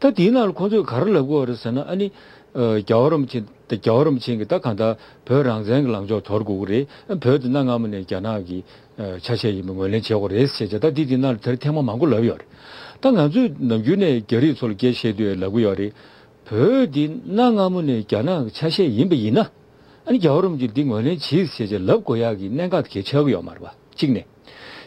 ད་དེའི་ནང་ལ་ཁོང་ཚོས་ག་རེ་ལབ་དགོས་རེད་ཟེར་ན་ཨ་ནི་རྒྱལ་བ་རིན་པོ་ཆེ་ད་རྒྱལ་བ་རིན་པོ་ཆེ་གིས་ད་གང་ལྟར་བོད་རང་བཙན་གྱི་ལངས་ཕྱོགས་དོར་དགོས་ཀྱི་རེད། བོད་དེ་གནའ་སྔ་མོ་ནས་རྒྱ་ནག་གི་ཆ་ཤས་ཡིན་པ་ངོས་ལེན་བྱེད་དགོས་རེད་ཟེར་བྱས་ད་འདི་དེའི་ནང་ལ་དེར་ཐེངས་མ་མང་པོ་ལབ་ཡོད་རེད། ད་ང་ཚོས་ནམ་རྒྱུན་ནས་རྒྱ་རིགས་ཚོ་ལ་སྐད་ཆ་བཤད་དུས་ལབ་ཀྱི་ཡོད་རེད། བོད་འདི་གནའ་སྔ་མོ་ནས་རྒྱ་ནག་གི་ཆ་ཤས་ཡིན་པ་ཡིན་ན། ཨ་ནི་རྒྱལ་བ་རིན་པོ་ཆེས་འདི་ངོས་ལེན་བྱེད་ཟེར་བྱས་ལབ་དགོས་ཡག་གི་གནད་འགག་དེ་གལ་ཆགས་ཀྱི་ཡོད་མ་རེད་པ། གཅིག་ནས།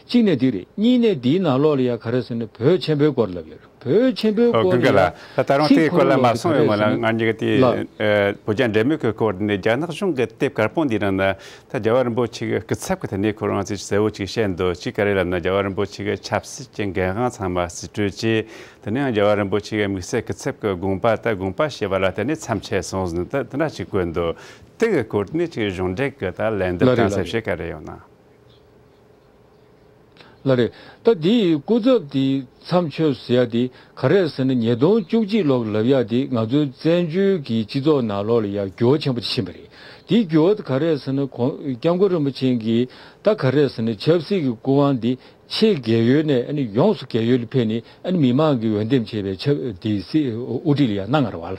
གཅིག་ནས་འདི་རེད། གཉིས་ནས་འདིའི་ནང་ལོགས་ལ་ཡ་ག་རེ་ཟེར་ན་བོད་ཆེན་པོའི་སྐོར་ལབ་ཡོད་རེད། བོད་ཆེན་པོའི་ཨོ་སྐོར་ཀུན་དགའ་ལ་ལ་ཡ་ད་ད་རུང་ཚིག་དེའི་སྐོར་ལ་ཐོར་མ་ལ་ག་གསུངས་ཡོད་མ་ལ། རེ་ཟེར་ན་ང་གཉིས་ཀྱི་ལ་དེ་བོད་རྒྱ་འབྲེལ་མོལ་གྱི་སྐོར་ནས་རྒྱ་ནག་གཞུང་གི་དེབ་དཀར་པོ་འདི་རང་ན་ད་རྒྱལ་བ་རིན་པོ་ཆེ་གི་སྐུ་ཚབ་ཀྱི་ཐད་ནས་ཁོ་རང་ཚོས་གསལ་བོ་ཅིག་བཤད་འདུག་གཅིག་ག་རེ་ལབ་ན་རྒྱལ་བ་རིན་པོ་ཆེ་གི་ཆབ་སྲིད་ཀྱི་འགན་དབང་ཚང་མ་རྩིས་སྤྲོད་བྱས། དེ་ནས་ཡང་རྒྱལ་བ་རིན་པོ་ཆེ་གི་དམིགས་བསལ་སྐུ་ཚབ་ཀྱི་དགོངས་པ་ད་དགོངས་པ་བཞེས་པ་ལ་བརྟེན་ནས་མཚམས་ཆད་སོང་ཟིན་ད་དེ་འདྲ་ཞིག་བཀོད་འདུག་དེ་གི་སྐོར་ནས་ཅིག་གཞུང་འབྲེལ་གྱི་ད་ལན་འདེབས་ལ་རེད་དང་ལ་གསལ་རེད། བཤད་ག་རེ་ཡོད་ན། ལ་རེད། ད་འདི་ཡི་སྐུ་ཚབ་འདི་མཚམས་ཆད་ཟེར་ཡ་འདི་ག་རེ་ཟེར་ན་ཉིས་སྟོང་བཅུ་གཅིག་ལོར་ལབ་ཡ་འདི་ང་ཚོའི་བཙན་བྱོལ་གྱི་སྤྱི་ཚོགས་ནང་ལོགས་ལ་ཡ་འགྱུར་བ་ཆེན་པོ་ཅིག་ཕྱིན་པ་རེད། འདིའི་འགྱུར་བ་དེ་ག་རེ་ཟེར་ན་ཁོང་སྐྱབས་མགོན་རིན་པོ་ཆེ་གིས་ད་ག་རེ་ཟེར་ན་ཆབ་སྲིད་ཀྱི་སྐུ་དབང་འདི། ཕྱི་རྒྱལ་ཡུལ་ནས་ཨ་ནི་ཡོངས་སུ་རྒྱལ་ཡུལ་ལ་ཕེབས་ནས་ཨ་ནི་མི་མང་གིས་འོས་འདེམས་བྱས་པའི་ཆབ་དེའི་སྲིད་དབུ་ཁྲིད་ལ་ཡང་གནང་བ་རེད་བ་ལ།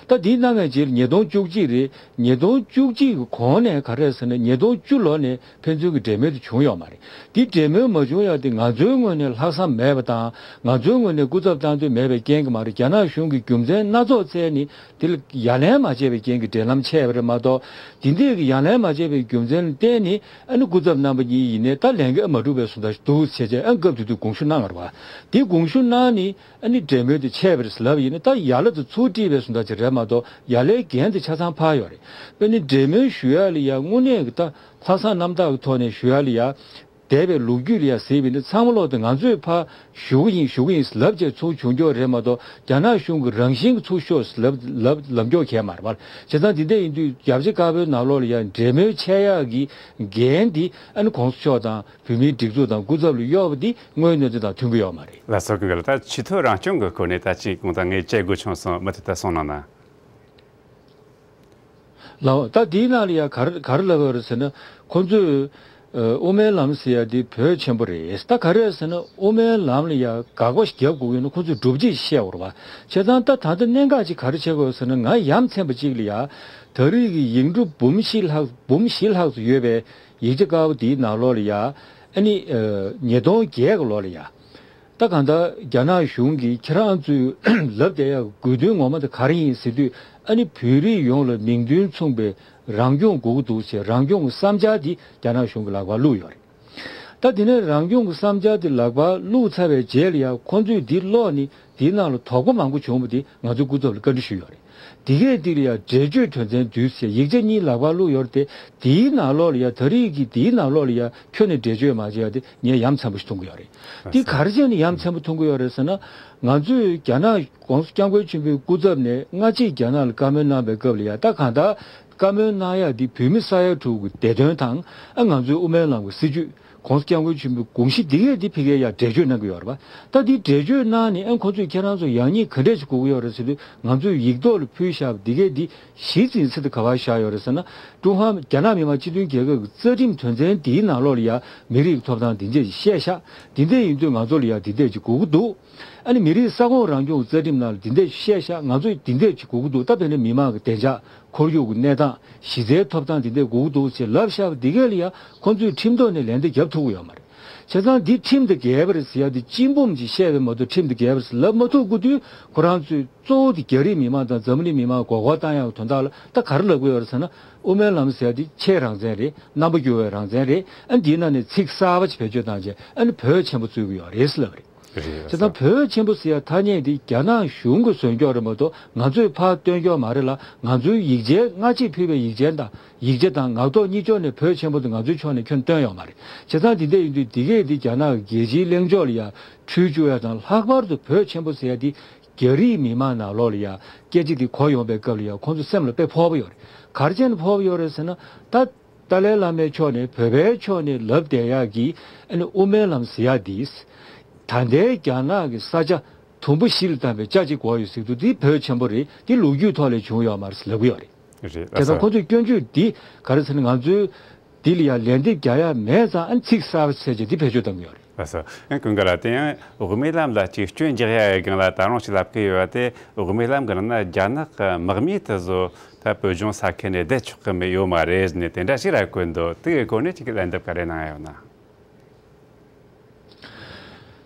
ད་འདི་གནང་བའི་རྗེས་ལ་ཉིས་སྟོང་བཅུ་གཅིག་རེད། ཉིས་སྟོང་བཅུ་གཅིག་གི་གོང་ནས་ག་རེ་ཟེར་ན་ཉིས་སྟོང་བཅུ་ལོ་ནས་ཕན་ཚུན་གྱི་འབྲེལ་མོལ་དེ་བྱུང་ཡོད་མ་རེད། འདི་འབྲེལ་མོལ་མ་བྱུང་ཡག་དེ་ང་ཚོའི་ངོས་ནས་ལྷག་བསམ་མེད་པ་དང་ང་ཚོའི་ངོས་ནས་སྐུ་ཚབ་བཏང་འདོད་མེད་པའི་རྐྱེན་གྱིས་མ་རེད། རྒྱ་ནག་གཞུང་གིས་རྒྱུ་མཚན་སྣ་ཚོགས་བཙལ་ནས། དེ་ལ་ཡ་ལན་མ་བྱས་པའི་རྐྱེན་གྱིས་འབྲེལ་ལམ་ཆད་པ་རེད་མ་གཏོགས། དེ་འདྲས་ཀྱི་ཡ་ལན་མ་བྱས་པའི་རྒྱུ་མཚན་ལ་བརྟེན་ནས་ཨ་ནི་སྐུ་ཚབ་རྣམ་པ་གཉིས་ཡིན་ནའི་ད་ལས་འགན་མ་འགྲུབ་པའི་བཟོ་འདྲ་ཞིག་འདུག་བྱས་བྱས་ཨ་སྐབས་དེ་དུས་དགོངས་ཞུ་གནང་བ་རེད་བ། དེ་དགོངས་ཞུ་གནང་ནས་ཨ་ནི་འབྲེལ་མོལ་དེ་ཆད་པ་རེད་ཟེར་ལབ་ཡིན་ན་ད་ཡ་ལ་དེ་ཚུར་དཀྲིས་པའི་བཟོ་འདྲ་ཅིག་རེད་མ་གཏོགས་ཡ་ལའི་འགན་དེ་ཆ་ཚང་འཕར་ཡོད་རེད། དཔེར་ན་འབྲེལ་མོལ་ཞུ་ཡ་ལ་ཡ་དངོས་གནས་ཀྱི་ད་ལྷག་བསམ་རྣམ་དག་གི་ཐོག་ནས་ཞུ་ཡ་ལ་ཡ། འདས་པའི་ལོ་རྒྱུས་ལ་ཡང་གཟིགས་པ་ཡིན་ན། ཚང་མ་ལོག་ཏུ་ང་ཚོས་ཕར་ཞུ་གི་ཡིན་ཞུ་གི་ཡིན་ལབ་བྱས་ཚུར་བྱུང་ཀྱོག་རེད་མ་གཏོགས། རྒྱ་ནག་གཞུང་གི་རང་བཞིན་གྱི་ཚུར་ཤོག་ལབ་ལབ་ལབ་ཀྱོག་གས་མ་རེད་པ། བྱས་ཙང་འདི་འདྲ་ཡིན་དུས་རྒྱབ་ཆ་དཀར་པོའི་ནང་ལོགས་ལ་ཡང་འབྲེལ་མོལ་བྱེད་ཡག་གི་འགན་འདི་ཨ་ནི་གོང་ས་མཆོག་དང་བོད་མིའི་སྒྲིག་འཛུགས་དང་སྐུ་ཚབ་ལ་གཡོག་པ་འདི་དངོས་ཡོད་གནས་ཚུལ་དང་མཐུན་གྱི་ཡོད་མ་རེད། ལགས་སོ། ཀུན་དགའ་ལགས། ད་ཆེས་མཐོའི་རང་སྐྱོང་གི་སྐོར་ནས་ད་ཅིག་གོང་ད་ངས་དཔྱད་དགོས་བྱུང་སོང་། མུ་མཐུད་ད་གསུང་གནང་ན། ལགས། ད་དེའི་ནང་ལ་ཡ་ག་རེ་ག་རེ་ལབ་ཡོད་རེད་ཟེར་ན། ཁོ་ཚོས་ཨ་དབུ་མའི་ལམ་ཟེར་ཡ་དེ་བོད་ཆེན་པོ་རེད། ད་ག་རེ་ཟེར་ན། དབུ་མའི་ལམ་ལ་ཡ་དགག་པ་ཞིག་རྒྱབ་དགོས་ཀྱི་ཡོད་ན་ཁོ་ཚོས་སྒྲུབ་བྱེད་ཤེས་དགོས་རེད་པ། བྱས་ཙང་ད་ད་ལྟ་གནད་འགག་ཅིག་ག་རེ་ཆགས་ཀྱི་ཡོད་ཟེར་ན། ང་ཡ་མཚན་པ་ཅིག་ལ་ཡ་ད་རེས་ཀྱི་ཡིག་འབྲུ་འབུམ་བཞི་ལྷག་འབུམ་བཞི་ལྷག་ཙམ་ཡོད་པའི་ཡིག་ཆ་དཀར་པོ་དེའི་ནང་ལོགས་ལ་ཡ། ཨ་ནི་ཨ་ཉིས་སྟོང་བརྒྱད་གི་ལོ་ལ་ཡ། ད་གང་ལྟར་རྒྱ་ནག་གཞུང་གིས་ཁྱེད་རང་ཚོས་ལབ་བསྡད་ཡག་དགོས་དོན་ངོ་མ་དེ་ག་རེ་ཡིན་ཟེར་དུས། ཨ་ནི་བོད་རིགས་ཡོངས་ལ་མིང་དོན་མཚུངས་པའི་རང་སྐྱོང་དགོས་ཀྱི་འདུག་ཟེར་རང་སྐྱོང་གི་བསམ་འཆར་འདི་རྒྱ་ནག་གཞུང་གི་ལག་པར་བླུགས་ཡོད་རེད། ད་དེ་ནས་རང་སྐྱོང་གི་བསམ་འཆར་འདི་ལག་པར་བླུགས་ཚར་བའི་རྗེས་ལ་ཡང་ཁོང་ཚོས་འདི་ཀློག་ནས་འདིའི་ནང་ལ་དོགས་པ་མང་པོ་བྱུང་བ་འདི་ང་ཚོའི་སྐུ་ཚབ་ལ་བཀའ་འདྲི་ཞུས་ཡོད་རེད། འདི་གས་འདི་ལ་ཡང་འགྲེལ་བརྗོད་དོན་ཚན་བསྡུས་ཟེར་ཡིག་ཆ་གཉིས་ལག་པར་བླུགས་ཡོད་རེད་དེ། འདིའི་ནང་ལོགས་ལ་ཡང་ད་རེས་ཀྱི་འདིའི་ནང་ལོགས་ལ་ཡང་ཁྱོན་ནས་འགྲེལ་བརྗོད་མ་བྱས་ཡ་དེ་ངས་ཡ་མཚན་པོ་ཞིག་མཐོང་གི་ཡོད་རེད། འདི་ག་རེ་བྱས་ནས་ཡ་མཚན་པོ་མཐོང་གི་ཡོད་རེད་ཟེར་ན། ང་ཚོས་རྒྱ་ནག་༸གོང་ས་༸སྐྱབས་མགོན་ཆེན་པོའི་སྐུ་ཚབ་ནས་སྔ་ཕྱི་རྒྱ་ནག་ལ་བཀའ་མོལ་གནང་བའི་སྐབས་ལ་ཡ། ད་གང་ལྟར་བཀའ་མོལ་གནང་ཡ་འདི་བོད་མི་ས་ཡ་དྲུག་གི་བདེ་དོན་དང་། ཨ་ང་ཚོའི་དབུ་མའི་ལམ་གྱི་སྲིད་བྱུས། ༸གོང་ས་༸སྐྱབས་མགོན་ཆེན་པོའི་དགོངས་གཞི་འདི་གས་འདི་ཕ་གིར་ཡ་འགྲེལ་བརྗོད་གནང་གི་ཡོད་རེད་པ། ད་འདི་འགྲེལ་བརྗོད་གནང་ནས་ཨ་ཁོ་ཚོས་ཁྱེད་རང་ཚོ་ཡག་ཉེས་ག་འདྲས་ཞིག་དགོས་ཀྱི་ཡོད་རེད་ཟེར་དུས། ང་ཚོས་ཡིག་ཐོག་ལ་ཕུལ་བཞག་པ་འདི་གས་འདི་གཞི་འཛིན་ས་དེ་ག་པར་བཞག་ཡོད་རེད་ཟེར་ན། ཀྲུང་ཧྭ་རྒྱ་ནག་མི་དམངས་སྤྱི་མཐུན་རྒྱལ་ཁབ་ཀྱི་རྩ་ཁྲིམས་དོན་ཚན་འདིའི་ནང་ལོགས་ལ་ཡ་མི་རིགས་ཀྱི་ཐོབ་ཐང་འདི་འདྲས་ཞིག་བཤད་བཞག་འདི་འདྲས་ཡིན་དུས་ང་ཚོ་ལ་ཡ་འདི་འདྲས་ཅིག་དགོས་ཀྱི་འདུག་ཨ་ནི་མི་རིགས་ས་ཁོངས་རང་སྐྱོང་རྩ་ཁྲིམས་ནང་ལ་འདི་འདྲས་བཤད་བཞག་ང་ཚོས་འདི་འདྲས་ཅིག་དགོས་ཀྱི་འདུག་ད་དཔེར་ན་མི་མང་གི་བདེ་འཇགས། ཁོར་ཡུག་གི་གནས་སྟངས། གཞི་རྩའི་ཐོབ་ཐང་འདི་འདྲས་དགོས་ཀྱི་འདུག་ཅེས་ལབ་བཞག་པ་འདི་གས་ལ་ཡ་ཁོང་ཚོས་ཁྲིམས་ཐོག་ནས་ལན་འདེབས་རྒྱབ་ཐུབ་ཀྱི་ཡོད་མ་རེད། བྱས་ཙང་འདི་ཁྲིམས་དང་འགལ་བ་རེད་ཟེར་ཡ་འདི་གཅིག་འབུམ་ཅིག་བཤད་པ་མ་གཏོགས་ཁྲིམས་དང་འགལ་བ་རེད་ཟེར་ལབ་མ་ཐུབ་དགོས་དུས། ཁོ་རང་ཚོས་གཙོ་བོ་དེ་རྒྱ་རིགས་མི་མང་དང་འཛམ་བུ་གླིང་མི་མང་མགོ་སྐོར་བཏང་ཡག་དོན་དག་ལ་ད་ག་རེ་ལབ་ཀྱི་ཡོད་རེད་ཟེར་ན། དབུ་མའི་ལམ་ཟེར་ཡ་དེ་ཆེས་རང་བཙན་རེད། རྣམ་པ་འགྱུར་བའི་རང་བཙན་རེད། ཨ་འདིའི་ནང་ནས་ཚིག་གསར་པ་ཅིག་བེད་སྤྱོད་བཏང་རྗེས་ཨ་ནི་བོད་ཆེན་པོ་རྩོད་ཀྱི་ཡོད་རེད་ཟེར་ལབ་པ་རེད། རེད། བྱས་ཙང་བོད་ཆེན་པོ་ཟེར་ཡ་ཐ་སྙད་དེ་རྒྱ་ནག་གཞུང་གིས་བཟོས་ཀྱོག་རེད་མ་གཏོགས་ང་ཚོས་ཕར་སྟོན་ཀྱོག་མ་རེད་ལ། ང་ཚོའི་ཡིག་ཆའི་སྔ་ཕྱི་ཕུལ་བའི་ཡིག་ཆའི་དང་ཡིག་ཆ་དང་ངག་ཐོག་གཉིས་ཕྱོགས་ནས་བོད་ཆེན་པོ་དེ་ང་ཚོའི་ཕྱོགས་ནས་ཁྱོན་བཏོན་ཡོད་མ་རེད། བྱས་ཙང་འདི་འདྲ་ཡིན་དུས་འདི་གས་འདི་རྒྱ་ནག་གི་རྒྱལ་སྤྱིའི་གླེང་ཕྱོགས་ལ་ཡ་འཁྲུལ་བཅུག་ཡ་དང་། ལྷག་པར་དུ་བོད་ཆེན་པོ་ཟེར་ཡ་འདི་རྒྱ་རིགས་མི་མང་ནང་ལོགས་ལ་ཡ་སྐད་ཆ་འདི་གོ་ཡོང་པའི་སྐབས་ལ་ཡ་ཁོང་ཚོ་སེམས་ལ་དཔེ་ཕོག་པ་ཡོད་རེད། ག་རེ་བྱས་ནས་ཕོག་པ་ཡོད་རེད་ཟེར་ན། ད་ཏཱ་ལའི་བླ་མའི་ཕྱོགས་ནས་བོད་པའི་ཕྱོགས་ནས་ལབ་བསྡད་ཡག་གི་ཨ་ནི་དབུ་མའི་ལམ་ཟེར་ཡག་འདི། ད་ལྟའི་རྒྱ་ནག་གི་ས་ཆ་དུམ་བུ་བཞི་ལ་བསྡམས་པའི་ཆ་གཅིག་གོ་ཡོད་ཟེར་དུས། འདི་བོད་ཆེན་པོ་རེད། འདི་ལོ་རྒྱུས་ཐོག་ལས་བྱུང་ཡོད་མ་རེད་ཟེར་ལབ་ཀྱི་ཡོད་རེད། རེད། བྱས་ཙང་ཁོ་ཚོས་སྐྱོན་བརྗོད་འདི་ག་རེ་ཟེར་ན། ང་ཚོས་འདི་ལ་ཡང་ལན་འདེབས་རྒྱག་ཡ་མེད་ཙང་ཨ་ནི་ཚིག་གསར་པ་བྱས་རྗེས་འདི་བེད་སྤྱོད་གཏོང་གི་ཡོད་རེད། ལགས་སོ། ཨ་ཀུན་དགའ་ལགས། དེ་ཡང་དབུ་མའི་ལམ་ལ་ཅིག་སྐྱོན་རྒྱག་ཡ་ཡི་སྒང་ལ་ད་རུང་ཅིག་ལབ་ཀྱི་ཡོད་པ་དེ། དབུ་མའི་ལམ་གི་ནང་ན་རྒྱ་ནག་གི་དམག་མིས་དེ་ཚོ་ད་བོད་ལྗོངས་ས་ཁུལ་ནས་བསྡད་ཆོག་གི་མེད་ཡོད་མ་རེད་ཟེར་ནས་དེ་འདྲ་ཞིག་ལ་བཀོད་འདུག་དེ་གི་སྐོར་ནས་ཅིག་ལན་འདེབས་ག་རེ་གནང་ཡ་ཡོད་ན།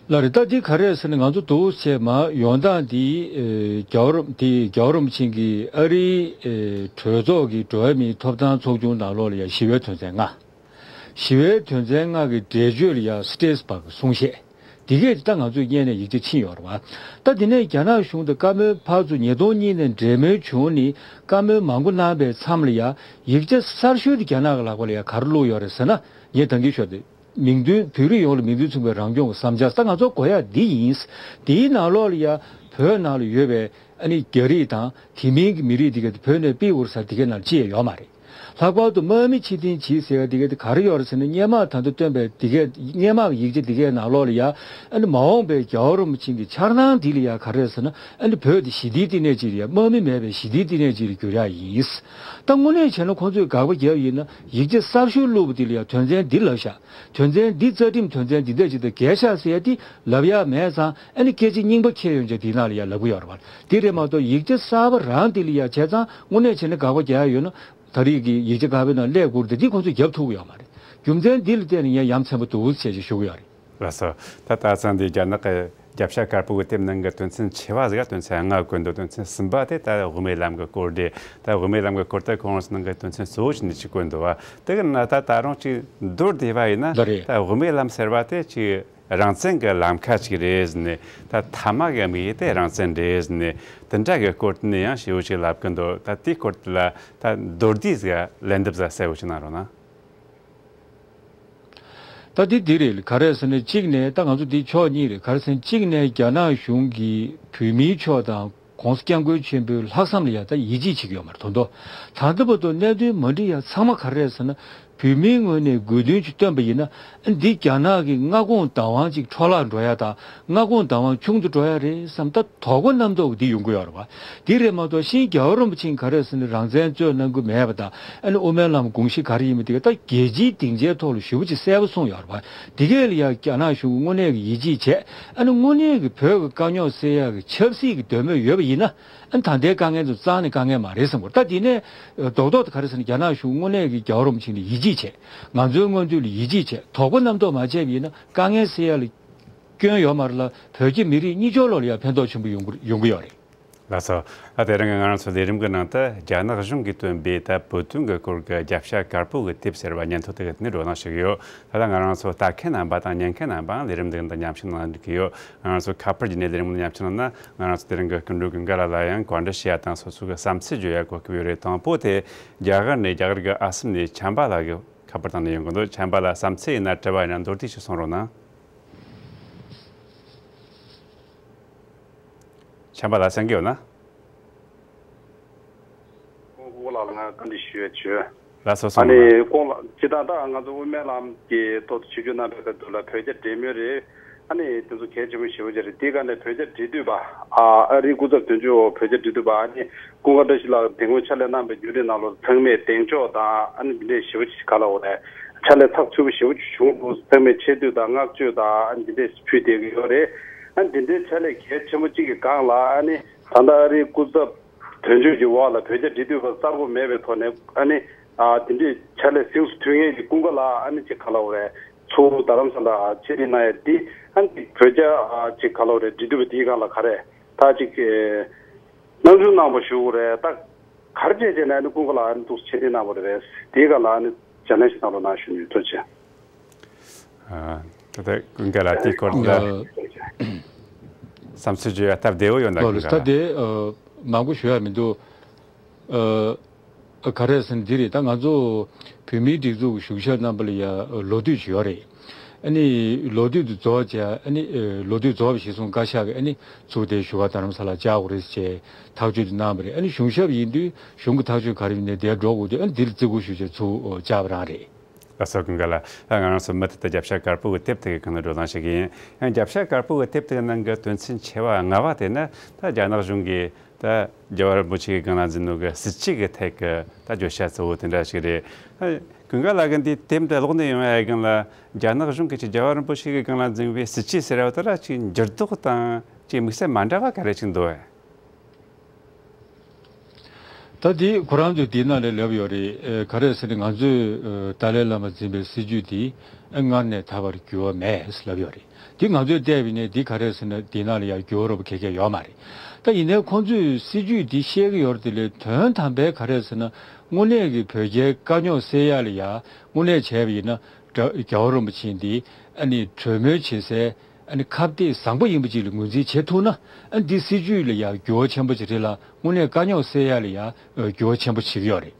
ལགས་རེད། ད་འདི་ག་རེ་ཟེར་ན། ང་ཚོ་འདུག་སེ་མར་ཡོང་སྟངས་འདི། ཨེ་རྒྱལ་བ་རིན། དེ་རྒྱལ་བ་རིན་པོ་ཆེ་གིས་ཨ་རིའི་ཨེ་གྲོས་ཚོགས་ཀྱི་འགྲོ་བ་མིའི་ཐོབ་ཐང་ཚོགས་ཆུང་ནང་ལོགས་ལ་ཡང་ཞི་བའི་དོན་ཚན་ལྔ། ཞི་བའི་དོན་ཚན་ལྔ་གི་འགྲེལ་བརྗོད་ལ་ཡང་སི་ཏྲེས་པར་གི་གསུང་བཤད་འདི་གས་ད་ང་ཚོས་སྔོན་ནས་ཡིག་ཆ་ཕྱིན་ཡོད་རེད་པ། ད་དེ་ནས་རྒྱ་ནག་གཞུང་དང་བཀའ་མོལ་ཕར་ཚུར་ཉིས་སྟོང་གཉིས་ནས་འབྲེལ་མོལ་བྱུང་ནས་བཀའ་མོལ་མང་པོ་གནང་བའི་མཚམས་ལ་ཡང་ཡིག་ཆ་གསར་ཤོས་དེ་རྒྱ་ནག་གི་ལག་པ་ལ་ཡང་ག་རེ་བླུགས་ཡོད་རེད་ཟེར་ན། ངས་ད་གིན་ཞུས་ཏེ། མིང་དོན། བོད་རིགས་ཡོངས་ལ་མིང་དོན་མཚུངས་པའི་རང་སྐྱོང་གི་བསམ་འཆར། ད་ང་ཚོ་དགོས་ཡ་འདི་ཡིན། དེའི་ནང་ལོགས་ལ་ཡ་བོད་ནང་ལ་ཡོད་པའི་ཨ་ནི་རྒྱ་རིགས་དང་དེ་མིན་གྱི་མི་རིགས་དེ་ག་དེ་བོད་ནས་ཕྱིར་འབུད་ས་དེ་གའི་ནང་ལ་ཅི་ཡང་ཡོད་མ་རེད། ལྷག་པར་དུ་དམག་མི་ཕྱིར་འཐེན་བྱེད་ཟེར་བ་དེ་ག་དེ་ག་རེ་ཡོད་རེད་ཟེར་ན། སྔོན་མ་ད་ལྟ་བཏོན་པའི་དེ་གའི་སྔོན་མ་གི་ཡིག་ཆ་དེ་གའི་ནང་ལོགས་ལ་ཡ། ཨ་ནི་མ་འོངས་པའི་རྒྱལ་བ་རིན་པོ་ཆེ་གི་འཆར་སྣང་འདི་ལ་ཡ་ག་རེ་རེད་ཟེར་ན། ཨ་ནི་བོད་དེ་ཞི་བདེའི་བསྟི་གནས་ཅིག་ལ་ཡ། དམག་མི་མེད་པའི་ཞི་བདེའི་བསྟི་གནས་ཅིག་ལ་འགྱུར་ཡ་ཡིན། ད་དངོས་གནས་བྱས་ན་ཁོང་ཚོས་དགག་པ་བརྒྱབ་ཡིན་ན། ཡིག་ཆ་གསར་ཤོས་བླུགས་པ་འདི་ལ་ཡང་དོན་ཚན་འདི་ལབ་ཤག་དོན་ཚན་འདི་རྩ་ཁྲིམས་དོན་ཚན་འདི་འདྲ་ཅིག་དང་འགལ་ཤག་ཟེར་ཡ་འདི་ལབ་ཡག་མེད་ཙང་། ཨ་ནི་སྐད་ཆ་རྙིང་པ་འཁྱེར་ཡོང་བྱས་འདིའི་ནང་ལ་ཡང་ལབ་གི་ཡོད་རེད་པ། འདི་རེད་མ་གཏོགས་ཡིག་ཆ་གསར་པ་རང་འདི་ལ་ཡང་བྱས་ཙང་དངོས་གནས་བྱས་ན་དགག་པ་རྒྱག་ཡག་ཡོད་ན། ད་རེས་ཀྱི་ཡིག་ཆ་དཀར་པོའི་ནང་སླེབས་དགོས་རེད་དེ། འདི་ཁོང་ཚོས་རྒྱབ་ཐུབ་གི་ཡོད་མ་རེད། རྒྱུ་མཚན་འདི་ལ་བརྟེན་ནས་ངས་ཡ་མཚན་པོ་འདུག་ཟེར་ཞིག་ཞུ་གི་ཡོད་རེད། ལགས་སོ། ད་ད་ཚང་འདི་རྒྱ་ནག་གི་རྒྱབ་ཤ་དཀར་པོ་གི་དེབ་ནང་གི་དོན་ཚན་ཆེ་བ་ཟིག་ག་དོན་ཚན་ལྔ་བཀོད་འདུག་དོན་ཚན་གསུམ་པ་དེ་ད་དབུ་མའི་ལམ་གི་སྐོར་རེད། ད་དབུ་མའི་ལམ་གི་སྐོར་དེ་ཁོང་རང་ཚོ་ནང་གི་དོན་ཚན་གཙོ་བོ་ཞིག་ནས་ཅིག་བཀོད་འདུག་བ། དེ་གི་ནང་ད་ད་རུང་ཅིག་མདོར་བསྡུས་པ་ཡིན་ན། ལགས་རེད། ད་དབུ་མའི་ལམ་ཟེར་བ་དེ་ཅིག་རང་བཙན་གི་ལམ་ཁ་ཅིག་རེད་ཟེར་ནས། ད་མཐའ་མ་གི་དམིགས་ཡུལ་དེ་རང་བཙན་རེད་ཟེར་ནས། དེ་འདྲ་གི་སྐོར་དེ་ནས་ཡང་ཞེ་པོ་ཅིག་ལབ་གི་འདུག་ད་དེའི་སྐོར་དེ་ལ་ད་མདོར་བསྡུས་ཟིག་ལན་འདེབས་ཟིག་གསལ་པོ་ཅིག་གནང་རོགས་གནང་། ད་འདི་འདི་རེད། ག་རེ་ཟེར་ན་གཅིག་ནས་ད་ང་ཚོ་འདི་ཕྱོགས་གཉིས་རེད། ག་རེ་ཟེར་ན་གཅིག་ནས་རྒྱ་ནག་གཞུང་གིས་བོད་མིའི་ཕྱོགས་དང་༸གོང་ས་༸སྐྱབས་མགོན་ཆེན་པོའི་ལྷག་བསམ་ལ་ཡ་ད་ཡིད་ཆེས་བྱེད་ཀྱི་ཡོད་མ་རེད་དོན་དུ། ད་ལྟ་བར་དུ་གནད་དོན་མ་འགྲིག་ཡ་ཚང་མ་ག་རེ་རེད་ཟེར་ན། བོད་མིའི་ངོས་ནས་དགོས་འདུན་ཅིག་བཏོན་པ་ཡིན་ན། འདི་རྒྱ་ནག་གི་མངའ་ཁོངས་བདག་དབང་ཅིག་འཕྲོ་བརླག་འགྲོ་ཡ་དང་མངའ་ཁོངས་བདག་དབང་ཆུང་དུ་འགྲོ་ཡ་རེད་བསམ་ད་དོགས་པ་རྣམ་རྟོག་འདི་ཡོང་གི་ཡོད་རེད་བ། འདི་རེད་མ་གཏོགས་ཤིང་རྒྱལ་བ་རིན་པོ་ཆེས་ག་རེ་ཟེར་ན་རང་བཙན་རྩོད་གནང་གི་མེད་པ་དང་ཨ་ནི་དབུ་མའི་ལམ་དགོངས་གཞི་ག་རེ་ཡིན་མིན་དེ་ག་ད་རྒྱལ་སྤྱིའི་སྡིངས་ཆའི་ཐོག་ལ་ཞེ་པོ་ཅིག་གསལ་པོ་གསུངས་ཡོད་རེད་བ། འདི་གས་ལ་ཡ་རྒྱ་ནག་གཞུང་གིས་དངོས་གནས་ཀྱི་ཡིད་ཆེས་བྱས་ཨ་ནི་དངོས་གནས་ཀྱི་བོད་ཀྱི་དཀའ་རྙོག་སེལ་ཡག་གི་ཆབ་སྲིད་ཀྱི་འདོད་མོས་ཡོད་པ་ཡིན་ན། ཨ་ནི་ད་ལྟའི་དཀའ་ངལ་ཚོ་རྩ་ནས་དཀའ་ངལ་མ་རེད་བསམ་གི་རེད། ད་དེ་ནས་རྡོག་རྡོག་ཏུ་ག་རེ་ཟེར་ན་རྒྱ་ནག་གཞུང་དངོས་གནས་ཀྱི་རྒྱལ་བ་རིན་པོ་ཆེ་ལ་ཡིད་ཆེས་བྱས། ང་ཚོའི་མངོན་འདོད་ལ་ཡིད་ཆེས་བྱས། དོགས་པ་རྣམ་རྟོག་མ་བྱས་པ་ཡིན་ན་དཀའ་ངལ་སེལ་ཡ་ལ་སྐྱོན་ཡོད་མ་རེད་ལ་བོད་རྒྱ་མི་རིགས་གཉིས་ཆར་ལོག་ལ་ཡང་ཕན་ཐོགས་ཆེན་པོ་ཡོང་གི་ཡོང་གི་ཡོད་རེད། ལགས་སོ། ད་དེ་རིང་གི་ང་རང་ཚོ་ལས་རིམ་གྱི་ནང་དུ་རྒྱ་ནག་གཞུང་གིས་བཏོན་པའི་ད་བོད་དོན་གྱི་སྐོར་གྱི་རྒྱབ་ཤ་དཀར་པོ་གི་དེབ་ཟེར་བ་སྙན་ཐོ་དེ་ག་དེ་ནས་བགྲོ་གླེང་ཞུ་གི་ཡོད། ད་ལྟ་ང་རང་ཚོ་ལྟ་མཁན་རྣམ་པ་དང་ཉན་མཁན་རྣམ་པའང་ལས་རིམ་འདི་དང་མཉམ་ཞུགས་གནང་འདུག་གི་ཡོད། ང་རང་ཚོ་ཁ་པར་བརྒྱུད་ནས་ལས་རིམ་འདི་མཉམ་ཞུགས་གནང་ན་ང་རང་ཚོ་དེ་རིང་གི་སྐུ་མགྲོན་ཀུན་དགའ་ལགས་ལ་ཡང་གོ་འདྲི་ཞུ་ཡ་དང་སོ་སོ་གི་བསམ་ཚུལ་བརྗོད་ཡ་གོ་སྐབས་ཡོད་རེད། དང་པོ་དེ་རྒྱ་གར་ནས་རྒྱ་གར་གྱི་ཨ་སམ་ནས་ཆམ་པ་ལགས་ཀྱི་ཁ་པར་བཏང་ནས་ཡོང་གི་འདུག་ཆམ་པ་ལགས་བསམ་ཚུལ་ཡིན་ན་དྲི་བ་ཡིན་ན་མདོར་བསྡུས་ཤིག་གསུང་རོགས་གནང་། ཆམ་པ་ལགས་གསན་གྱི་ཡོད་ན། ཀོང་ཀོང་ལགས་ལ་ང་བཀའ་འདྲི་ཞུ་ཡ་བྱོས། ལགས་སོ་ཨ་གསུངས་ནི་རོགས་གནང་། ཀོང་ལགས་སྤྱིར་བཏང་ད་ང་ཚོ་དབུ་མའི་ལམ་གྱི་ཐོག་ཏུ་ཆིབས་བསྒྱུར་གནང་པའི་སྐབས་དུ་ལ་བོད་རྒྱ་འབྲེལ་མོལ་རེད། ཨ་ནི་དེ་ཚོ་གལ་ཆེན་པོ་ཞེ་པོ་ཅིག་རེད། དེའི་སྒང་ནས་བོད་རྒྱ་འབྲེལ་མཐུད་པ་ཨ་ཨ་རིའི་སྐུ་ཚབ་དོན་གཅོད་བོད་རྒྱ་འབྲེལ་མཐུད་པ་ཨ་ནི་ཀུན་དགའ་བཀྲ་ཤིས་ལགས་དེ་སྔོན་ཕྱག་ལས་གནང་པའི་བརྒྱུད་རིམ་ནང་ལོགས་ཚང་མས་གདེང་འཇོག་དང་ཨ་ནི་འདི་འདྲས་ཞེ་པོ་ཅིག་ག་ལ་འོ་རེད། ཕྱག་ལས་ཚགས་ཚུད་པོ་ཞེ་པོ་ཅིག་བྱུང་འདུག་ཚང་མས་ཆེ་བསྟོད་དང་བསྔགས་བརྗོད་དང་ཨ་ནི་འདི་འདྲས་ཕུལ་བསྡད་ཀྱི་ཡོད་རེད། ཨ་ནི་འདི་འདྲའི་ཕྱག་ལས་གལ་ཆེན་པོ་གཅིག་གི་སྒང་ལ་ཨ་ནི་ད་ལྟ་ཨ་རིའི་སྐུ་ཚབ་དོན་གཅོད་ཀྱི་འོག་ལ་བོད་རྒྱ་འབྲེལ་མཐུད་པ་གསར་འགོད་མེད་པའི་ཐོག་ནས་ཨ་ནི་ཨ་དེ་འདྲའི་ཕྱག་ལས་གཟེངས་སུ་ཐོན་མཁན་གྱི་ཀུན་དགའ་ལགས་ཨ་ནི་ཅིག་ག་ལ་འོ་རེད། ཚུར་རྡ་རམ་ས་ལ་ཆེད་དེ་གནང་ཡ་འདི་ཨ་ནི་བོད་རྒྱ་ཨ་ཅིག་ག་ལ་འོ་རེད། འབྲེལ་མཐུད་པ་འདིའི་སྒང་ལ་ག་རེ་ད་ཅིག་ཨེ་སྣང་ཆུང་གནང་པ་ཞུ་དགོས་རེད། ད་ག་རེ་བྱས་བྱས་ནས་ཨ་ནི་ཀུན་དགའ་ལགས་ཨ་ནི་འདུག་ཆེད་དེ་གནང་པ་རེད་པས། འདིའི་སྒང་ལ་ཨ་ནི་སྦྱར་ནས་ཞིག་གནང་རོགས་གནང་ཞུ་ནས་ཐུགས་རྗེ་ཆེ། ཨ། ད་ལྟ་ཀུན་དགའ་ལགས་དེའི་སྐོར་ལ་ཡ། བསམ་ཚུལ་བརྗོད་ཡ་སྟབས་བདེ་བོ་ཡོད་ན། ལགས་ཀུན་དགའ་ད་ལགས། དེ་ཨ་མང་པོ་ཞུ་ཡ་མི་འདུག་ཨ་ག་རེ་ཟེར་ན་འདི་རེད། ད་ང་ཚོ་བོད་མིའི་སྒྲིག་འཛུགས་ཀྱི་གཞུང་ཞབས་རྣམ་པ་ལ་ཡ་ལོ་དུས་ཅིག་ཡོད་རེད། ཨ་ནི་ལོ་དུས་དེ་རྫོགས་བྱས་ཨ་ནི་ཨ་ལོ་དུས་རྫོགས་པ་གཞིར་བཟུང་བཀའ་ཤག་གིས་ཨ་ནི་ཚུར་དེ་བཞུགས་སྒར་རྡ་རམ་ས་ལར་བཅར་དགོས་རེད་ཅེས་ཐག་གཅོད་དེ་གནང་བ་རེད། ཨ་ནི་གཞུང་ཞབས་ཡིན་དུས་གཞུང་གི་ཐག་གཅོད་ག་རེ་ཡིན་ནའི་དེར་འགྲོ་དགོས་དུས་ཨ་ནི་འདིར་བརྩི་བཀུར་ཞུ་ཆེད་ཚུར་བཅར་བ་རང་རེད། ལགས་སོ་ཀུན་དགའ་ལགས། ད་ང་རང་ཚོ་མུ་མཐུད་དུ་རྒྱབ་ཤ་དཀར་པོ་གི་དེབ་དེ་གི་སྒང་ལ་བགྲོ་གླེང་བྱེད་ཀྱི་ཡིན། ཡང་རྒྱབ་ཤ་དཀར་པོ་གི་དེབ་དེ་གི་ནང་གི་དོན་ཚན་ཆེ་བ་ལྔ་བ་དེ་ནི་ད་རྒྱ་ནག་གཞུང་གིས་ད་རྒྱལ་བ་རིན་པོ་ཆེ་གི་སྒང་ལ་འཛིན་ནོ་གི་སྲིད་བྱུས་ཀྱི་ཐད་ཀྱི་ད་བརྗོད་བྱ་གཙོ་བོ་དེ་འདྲ་ཞིག་རེད། ད་ཀུན་དགའ་ལགས་ཀྱིས་འདིའི་དེབ་འདི་ཀློག་ནས་ཡོང་ཡ་སྒང་ལ་རྒྱ་ནག་གཞུང་གིས་ཅིག་རྒྱལ་བ་རིན་པོ་ཆེ་གི་སྒང་ལ་འཛིན་པའི་སྲིད་བྱུས་ཟེར་བ་དེ་ལ་ཅིག་འགྱུར་ལྡོག་དང་ཅིག་དམིགས་བསལ་མ་འདྲ་བ་ག་རེ་ཅིག་འདུག་གས། ད་དེ་ཁོ་རང་ཚོས་དེའི་ནང་ལ་ལབ་ཡོད་རེད། ཨེ་ག་རེ་ཟེར་ན་ང་ཚོས་ཨེ་ཏཱ་ལའི་བླ་མ་འཛིན་པའི་སྲིད་བྱུས་དེ་ཨེ་སྔར་ནས་ད་བར་འགྱུར་བ་མེད་ལབ་ཡོད་རེད། དེ་ང་ཚོས་བལྟས་པ་ཡིན་ན་དེ་ག་རེ་ཟེར་ན་དེའི་ནང་ལ་ཡང་འགྱུར་བ་རོབ་ཁེ་ཁེ་ཡོད་མ་རེད། ད་ཡིན་ནའི་ཁོང་ཚོས་སྲིད་བྱུས་དེ་བཤད་ཀྱི་ཡོད་རེད། དེ་ལས་དོན་དམ་པའི་ག་རེ་ཟེར་ན་དངོས་གནས་ཀྱི་བོད་རྒྱའི་དཀའ་རྙོག་སེལ་ཡ་ལ་ཡ་དངོས་གནས་བྱས་པ་ཡིན་ན་རྒྱལ་བ་རིན་པོ་ཆེ་འདི་ཨ་ནི་གྲོས་མོལ་བྱེད་སའི་ཨ་ནི་ཁ་གཏད་བཟང་པོ་ཡིན་པ་ཅིག་ལ་ངོས་འཛིན་བྱེད་ཐུབ་ན་ཨ་འདི་སྲིད་བྱུས་ལ་ཡང་འགྱུར་བ་ཆེན་པོ་ཅིག་རེད་ལ་དངོས་གནས་དཀའ་རྙོག་སེལ་ཡ་ལ་ཡང་འགྱུར་བ་ཆེན་པོ་བྱེད་ཀྱི་ཡོད་རེད།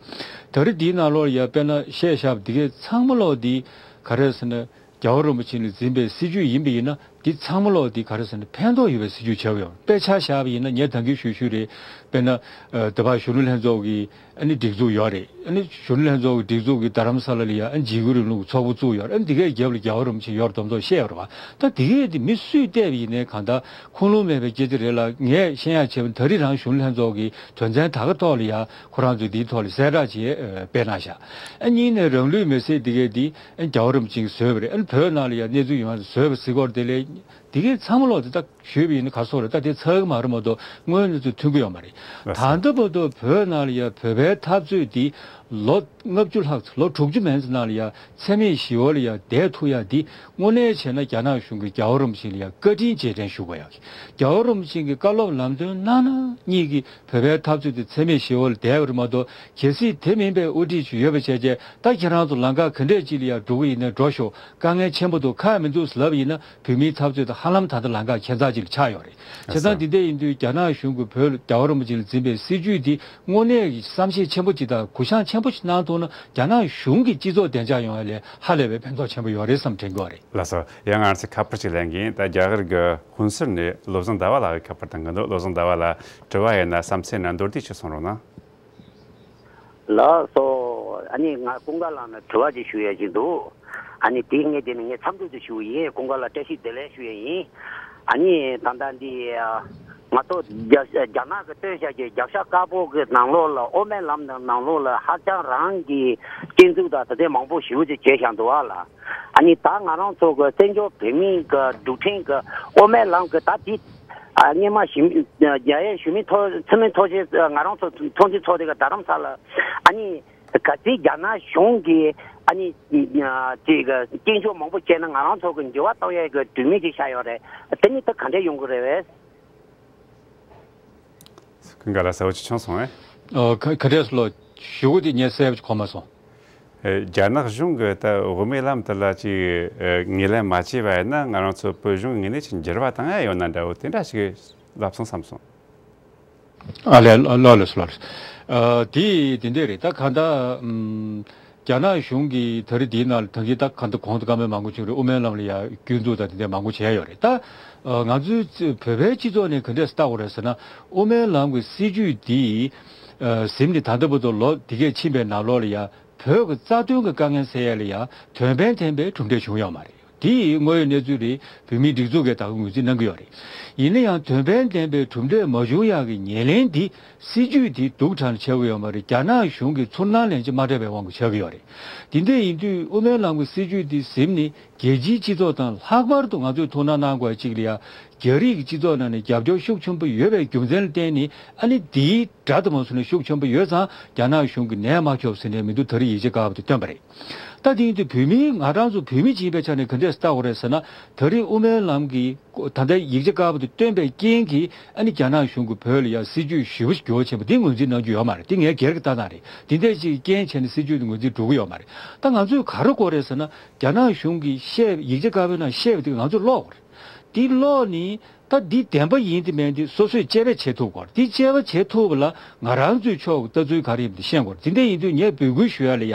ད་རེས་འདིའི་ནང་ལོགས་ལ་ཡང་དཔེར་ན་བཤད་བཞག་པ་འདི་གའི་ཚང་མ་ལོག་འདི་ག་རེ་ཟེར་ན་རྒྱལ་བ་རིན་པོ་ཆེ་ནས་འཛིན་པའི་སྲིད་བྱུས་ཡིན་པ་ཡིན་ན་འདི་ཚང་མ་ལོག་འདི་ག་རེ་ཟེར་ན་ཕན་ཐོགས་ཡོད་པའི་སྲིད་བྱུས་ཆགས་ཡོད། དཔེ་ཆ་བཞག་པ་ཡིན་ན་ངས་ད་གིན་ཞུས་ཞུས་རེད། དཔེར་ན་ཨ་དེ་བར་གཞོན་ནུ་ལྷན་ཚོགས་ཀྱི་ཨ་ནི་སྒྲིག་འཛུགས་ཡོད་རེད། ཨ་ནི་གཞོན་ནུ་ལྷན་ཚོགས་ཀྱི་སྒྲིག་འཛུགས་ཀྱིས་རྡ་རམ་ས་ལ་ལ་ཡ་ཨ་ནི་འཇིགས་སྐུལ་རིང་ལུགས་ཚོགས་པ་བཙུགས་ཡོད་རེད། ཨ་ནི་འདི་གའི་རྒྱབ་ལ་རྒྱལ་བ་རིན་པོ་ཆེ་ཡོད་རེད་མདོག་མདོག་བཤད་ཡོད་རེད་བ། ད་འདི་གའི་དེ་མི་སུས་བལྟས་པ་ཡིན་ནའི་གང་ལྟར་ཁུངས་ལུང་མེད་པའི་སྐད་ཆ་རེད་ལ་ངས་ཤེས་ཡག་བྱས་པ་ད་རེས་རང་གཞོན་ནུ་ལྷན་ཚོགས་ཀྱི་དོན་ཚན་ད་ག་ཐོག་ལ་ཡ་ཁོ་རང་ཚོས་འདིའི་ཐོག་ལ་གསལ་བསྒྲགས་བྱས་ཨ་སྤེལ་གནང་བཞག་ཨ་གཉིས་ནས་རང་ལུས་མེར་སྲེག་འདི་གའི་དེ་ཨ་རྒྱལ་བ་རིན་པོ་ཆེ་གིས་བཟོས་པ་རེད། ཨ་ནི་བོད་ནང་ལ་ཡ་གནས་ཚུལ་ཡོང་ཡ་བཟོས་པ་ཟེར་སྐོར་དེ་ལས་འདི་གའི་ཚང་མ་ལོག་དེ་ད། ཞུས་པ་ཡིན་ན་ག་སོགས་རེད། ད་དེ་ཚར་གི་མ་རེད་མ་གཏོགས་དངོས་གནས་ཚུལ་མཐུན་གི་ཡོད་མ་རེད། ལགས་སོ། ད་ལྟ་བར་དུ་བོད་ནང་ལ་ཡ་བོད་པའི་འཐབ་རྩོད་འདི་ལོ་ལྔ་བཅུ་ལྷག་ཙམ་ལོ་དྲུག་ཅུ་མན་ཙམ་ནང་ལ་ཡ་འཚེ་མེད་ཞི་བ་ལ་ཡ་བསྡད་ཐུབ་ཡ་འདི་དངོས་གནས་བྱས་ན་རྒྱ་ནག་གཞུང་གིས་རྒྱལ་བ་རིན་པོ་ཆེ་ལ་ཡ་བཀའ་དྲིན་རྗེས་དྲན་ཞུ་དགོས་ཡ། རྒྱལ་བ་རིན་པོ་ཆེ་གིས་བཀའ་སློབ་ལམ་སྟོན་གནང་ན་གཉིས་ཀྱིས་བོད་པའི་འཐབ་རྩོད་འདི་འཚེ་མེད་ཞི་བ་ལ་བསྡད་པ་རེད་མ་གཏོགས་གལ་སྲིད་དེ་མིན་པའི་དབུ་ཁྲིད་ཅིག་ཡོད་པ་བྱས་རྗེས་ད་ཁྱེད་རང་ཚོ་ལམ་ཁ་ག་འདྲས་ཅིག་ལ་ཡ་འགྲོ་གི་ཡིན་ན་འགྲོ་ཤོག་དཀའ་ངལ་ཆེན་པོ་འདུག་ཁག་མི་འདུག་ལབ་ཡིན་ན་བོད་མིའི་འཐབ་རྩོད་དང་། ཧ་ལམ་ད་ལྟ་ལམ་ཁ་ཁྱད་མཚར་ཅིག་ལ་ཆགས་ཡོད་རེད། བྱས་ཙང་དེ་འདྲ་ཡིན་དུས་རྒྱ་ནག་གཞུང་གིས་བོད་ལ་རྒྱལ་བ་རིན་པོ་ཆེ་ལ་འཛིན་པའི་སྲིད་བྱུས་འདི་དངོས་གནས་ཀྱི་བསམ་ཤེས་ཆེན་པོ་ཅིག་དང་གུ་བཤངས་ཆེན་པོ་ཞིག་གནང་ཐུབ་ན། རྒྱ་ནག་གཞུང་གི་སྤྱི་ཚོགས་བདེ་འཇགས་ཡོང་བ་ལ་ཧ་ལས་པའི་ཕན་ཐོགས་ཆེན་པོ་ཡོད་རེད་བསམ་དྲན་གྱི་ཡོད་རེད། ལགས་སོ། ཡང་ང་ཚོས་ཁ་པར་ཅིག་ལེན་གྱིན། ད་རྒྱ་གར་གྱི་ཧུན་སུར་ནས་བློ་བཟང་ཟླ་བ་ལགས་ཀྱིས་ཁ་པར་བཏང་གི་འདུག། བློ་བཟང་ཟླ་བ་ལགས། དྲི་བ་ཡིན་ན་བསམ་ཚུལ་ཡིན་ན་མདོར་བསྡུས་ཅིག་གསུང་རོགས་གནང་། ལགས་སོ། ཨ་ནི་ང་ཀུན་དགའ་ལགས་ལ་དྲི་བ་ཅིག་ཞུ་ཡ་ཅིག་འདུག། ཨ་ནི་དེ་ངས་དེ་ནི་ངས་མཚམས་འཇོག་ཅིག་ཞུ་གི་ཡིན། ཀུན་དགའ་ལགས་བཀྲ་ཤིས་བདེ་ལེགས་ཞུ་ཡ་ཡིན། ཨ་ནི་ད་ལྟ་འདི་ང་ཚོ་རྒྱ་རྒྱ་ནག་གི་སྟོན་བྱ་གི་རྒྱབ་ཤ་དཀར་པོ་གི་ནང་ལོགས་ལ་དབུ་མའི་ལམ་ནང་ལོགས་ལ་ཧ་ཅང་རང་གི་སྐྱོན་འཛུགས་དང་དེ་འདྲ་མང་པོ་ཞེ་པོ་ཅིག་བྱས་བཞག་འདུག་ཨ་ལགས། ཨ་ནི་ད་ང་རང་ཚོ་གི་བཙན་བྱོལ་བོད་མིའི་གི་འདུག་ཁྲིམས་གི་དབུ་མའི་ལམ་གི་ད་དེ་ཨ་སྔོན་མ་ཞི་མི་རྒྱ་ཡན་ཞི་མི་ཐོག་ཚུལ་མིན་ཐོག་ཆེན་ང་རང་ཚོ་ཚོགས་འདུ་ཚོགས་དེ་གི་རྡ་རམ་ས་ལ་ཨ་ནི་ག་ཚོད་རྒྱ་ནག་གཞུང་གིས་ཨ་ནི་ཅིག་གི་སྐྱོན་ཤོག་མང་པོ་བྱས་ན་ང་རང་ཚོ་གི་འགྱུར་བ་གཏོང་ཡས་གི་དུས་མིན་ཅིག་ཤར་ཡོད་རེད། དེ་ནི་ད་ག་འདྲས་ཡོང་གི་རེད་བས། ཀུན་དགའ་ལགས་གསལ་བོ་ཅིག་བྱུང་སོང་ངས། ཨོ། ག་ག་འདྲས་ལོ། ཞུ་གུ་དེ་ངས་གསལ་པོ་ཅིག་གོ་མ་སོང་། ཨེ། རྒྱ་ནག་གཞུང་གིས་ད་དབུ་མའི་ལམ་དེ་ལ་ཅིག་ཨེ་ངོས་ལེན་མ་བྱས་པ་ཡིན་ན་ང་རང་ཚོ་བོད་གཞུང་ངོས་ནས་ཅིག་འགྱུར་བ་བཏང་ཡ་ཡོད་ན་འདྲ་བོ་དེ་འདྲ་ཞིག་ལབ་སོང་བསམ་སོང་། ཨ་ལས། ལོ་ལོ་ལོ་ལོ། ཨ་དེ་དེ་འདྲས་རེད། ད་ག་ད་ཨམ། རྒྱ་ནག་གཞུང་གིས་ད་རེས་དེའི་ནང་ལ་ད་གིན་ད་ག་ད་གོང་དུ་བཀའ་མོལ་མང་པོ་བྱུང་རེད། དབུ་མའི་ལམ་ལ་ཡ་སྐྱོན་འཛུགས་དང་དེ་འདྲས་མང་པོ་བྱས་ཡོད་རེད། ད་ང་ཚོའི་བོད་པའི་སྤྱི་ཚོགས་ནས་ག་འདྲས་ལྟ་དགོས་རེད་ཟེར་ན། དབུ་མའི་ལམ་གྱི་སྲིད་བྱུས་འདི་ཟིན་ནས་ད་ལྟ་བར་དུ་ལོ་འདི་གས་ཕྱིན་པའི་ནང་ལོགས་ལ་ཡ་བོད་ཀྱི་རྩ་དོན་གྱི་དཀའ་ངལ་སེལ་ཡ་ལ་ཡ་དོན་ཕན་ལྡན་པའི་གྲུབ་འབྲས་བྱུང་ཡོད་མ་རེད། དེ་དངོས་ཡོད་གནས་ཚུལ་རེད། བོད་མིའི་སྒྲིག་འཛུགས་ཀྱིས་ད་ག་ངོས་འཛིན་གནང་གི་ཡོད་རེད། ཡིན་ན་ཡང་དོན་ཕན་ལྡན་པའི་གྲུབ་འབྲས་མ་བྱུང་ཡག་གི་ཉེར་ལེན་འདི་སྲིད་བྱུས་འདི་སྡུག་དྲགས་ནས་ཆགས་ཀྱི་ཡོད་མ་རེད། རྒྱ་ནག་གཞུང་གི་ཚུར་སྣང་ལན་ཅིག་མ་སྤྲད་པའི་དབང་གིས་ཆགས་ཀྱི་ཡོད་རེད། དེ་འདྲ་ཡིན་དུས་དབུ་མའི་ལམ་གྱི་སྲིད་བྱུས་འདི་ཟིན་ནས་རྒྱལ་སྤྱིའི་སྤྱི་ཚོགས་དང་ལྷག་པར་དུ་ང་ཚོས་ཐུགས་སྣང་གནང་དགོས་ཡ་གཅིག་ལ་ཡ། རྒྱ་རིགས་ཀྱི་སྤྱི་ཚོགས་ནང་ནས་རྒྱབ་སྐྱོར་ཤུགས་ཆེན་པོ་ཡོད་པའི་རྒྱུ་མཚན་ལ་བརྟེན་ནས་ཨ་ནི་འདིའི་དགྲ་དུ་མ་སོང་ནས་ཤུགས་ཆེན་པོ་ཡོད་ཙང་རྒྱ་ནག་གཞུང་གིས་ནད་མ་ཁྱོབ་ཟེར་ནས་མི་འདུག། ད་རེས་ཡིག་ཆ་དཀར་པོ་དེ་བཏོན་པ་རེད། ད་དེ་ཡིན་དུས་བོད་མི་ང་རང་ཚོ་བོད་མི་ཅིག་ཡིན་པའི་ཆ་ནས་ག་འདྲས་ལྟ་དགོས་རེད་ཟེར་ན། ད་རེས་དབུ་མའི་ལམ་གྱི་ད་ལྟའི་ཡིག་ཆ་དཀར་པོ་དེ་བཏོན་པའི་རྐྱེན་གྱིས་ཨ་ནི་རྒྱ་ནག་གཞུང་གིས་བོད་ལ་ཡ་སྲིད་བྱུས་ཞེ་པོ་འགྱུར་བ་ཕྱིན་པ་འདི་ངོས་འཛིན་གནང་རྒྱུ་ཡོད་མ་རེད། འདི་ངས་སྒེར་གྱི་ལྟ་སྟངས་རེད། འདི་འདྲས་ཅིག་རྐྱེན་བྱས་ནས་སྲིད་བྱུས་འདི་ངོས་འཛིན་འགྲོ་གི་ཡོད་མ་རེད། ད་ང་ཚོས་ག་རེ་དགོས་རེད་ཟེར་ན། རྒྱ་ནག་གཞུང་གིས་བཤད་ཡིག་ཆ་དཀར་པོའི་ནང་བཤད་པ་དེ་ང་ཚོས་ཀློག་དགོས་རེད། འདི་ཀློག་ནས་ད་འདི་བདེན་པ་ཡིན་དེ་མིན་དེ་སོ་སོས་དཔྱད་པ་བྱེད་ཐུབ་དགོས་རེད། འདི་དཔྱད་པ་བྱེད་ཐུབ་པ་ལ་ང་རང་ཚོའི་ཕྱོགས་ཀྱི་ལྟ་ཚུལ་ག་རེ་ཡིན་པ་དེ་ཤེས་དགོས་རེད། དེ་འདྲ་ཡིན་དུས་ངས་འབོད་སྐུལ་ཞུ་ཡ་ལ་ཡ།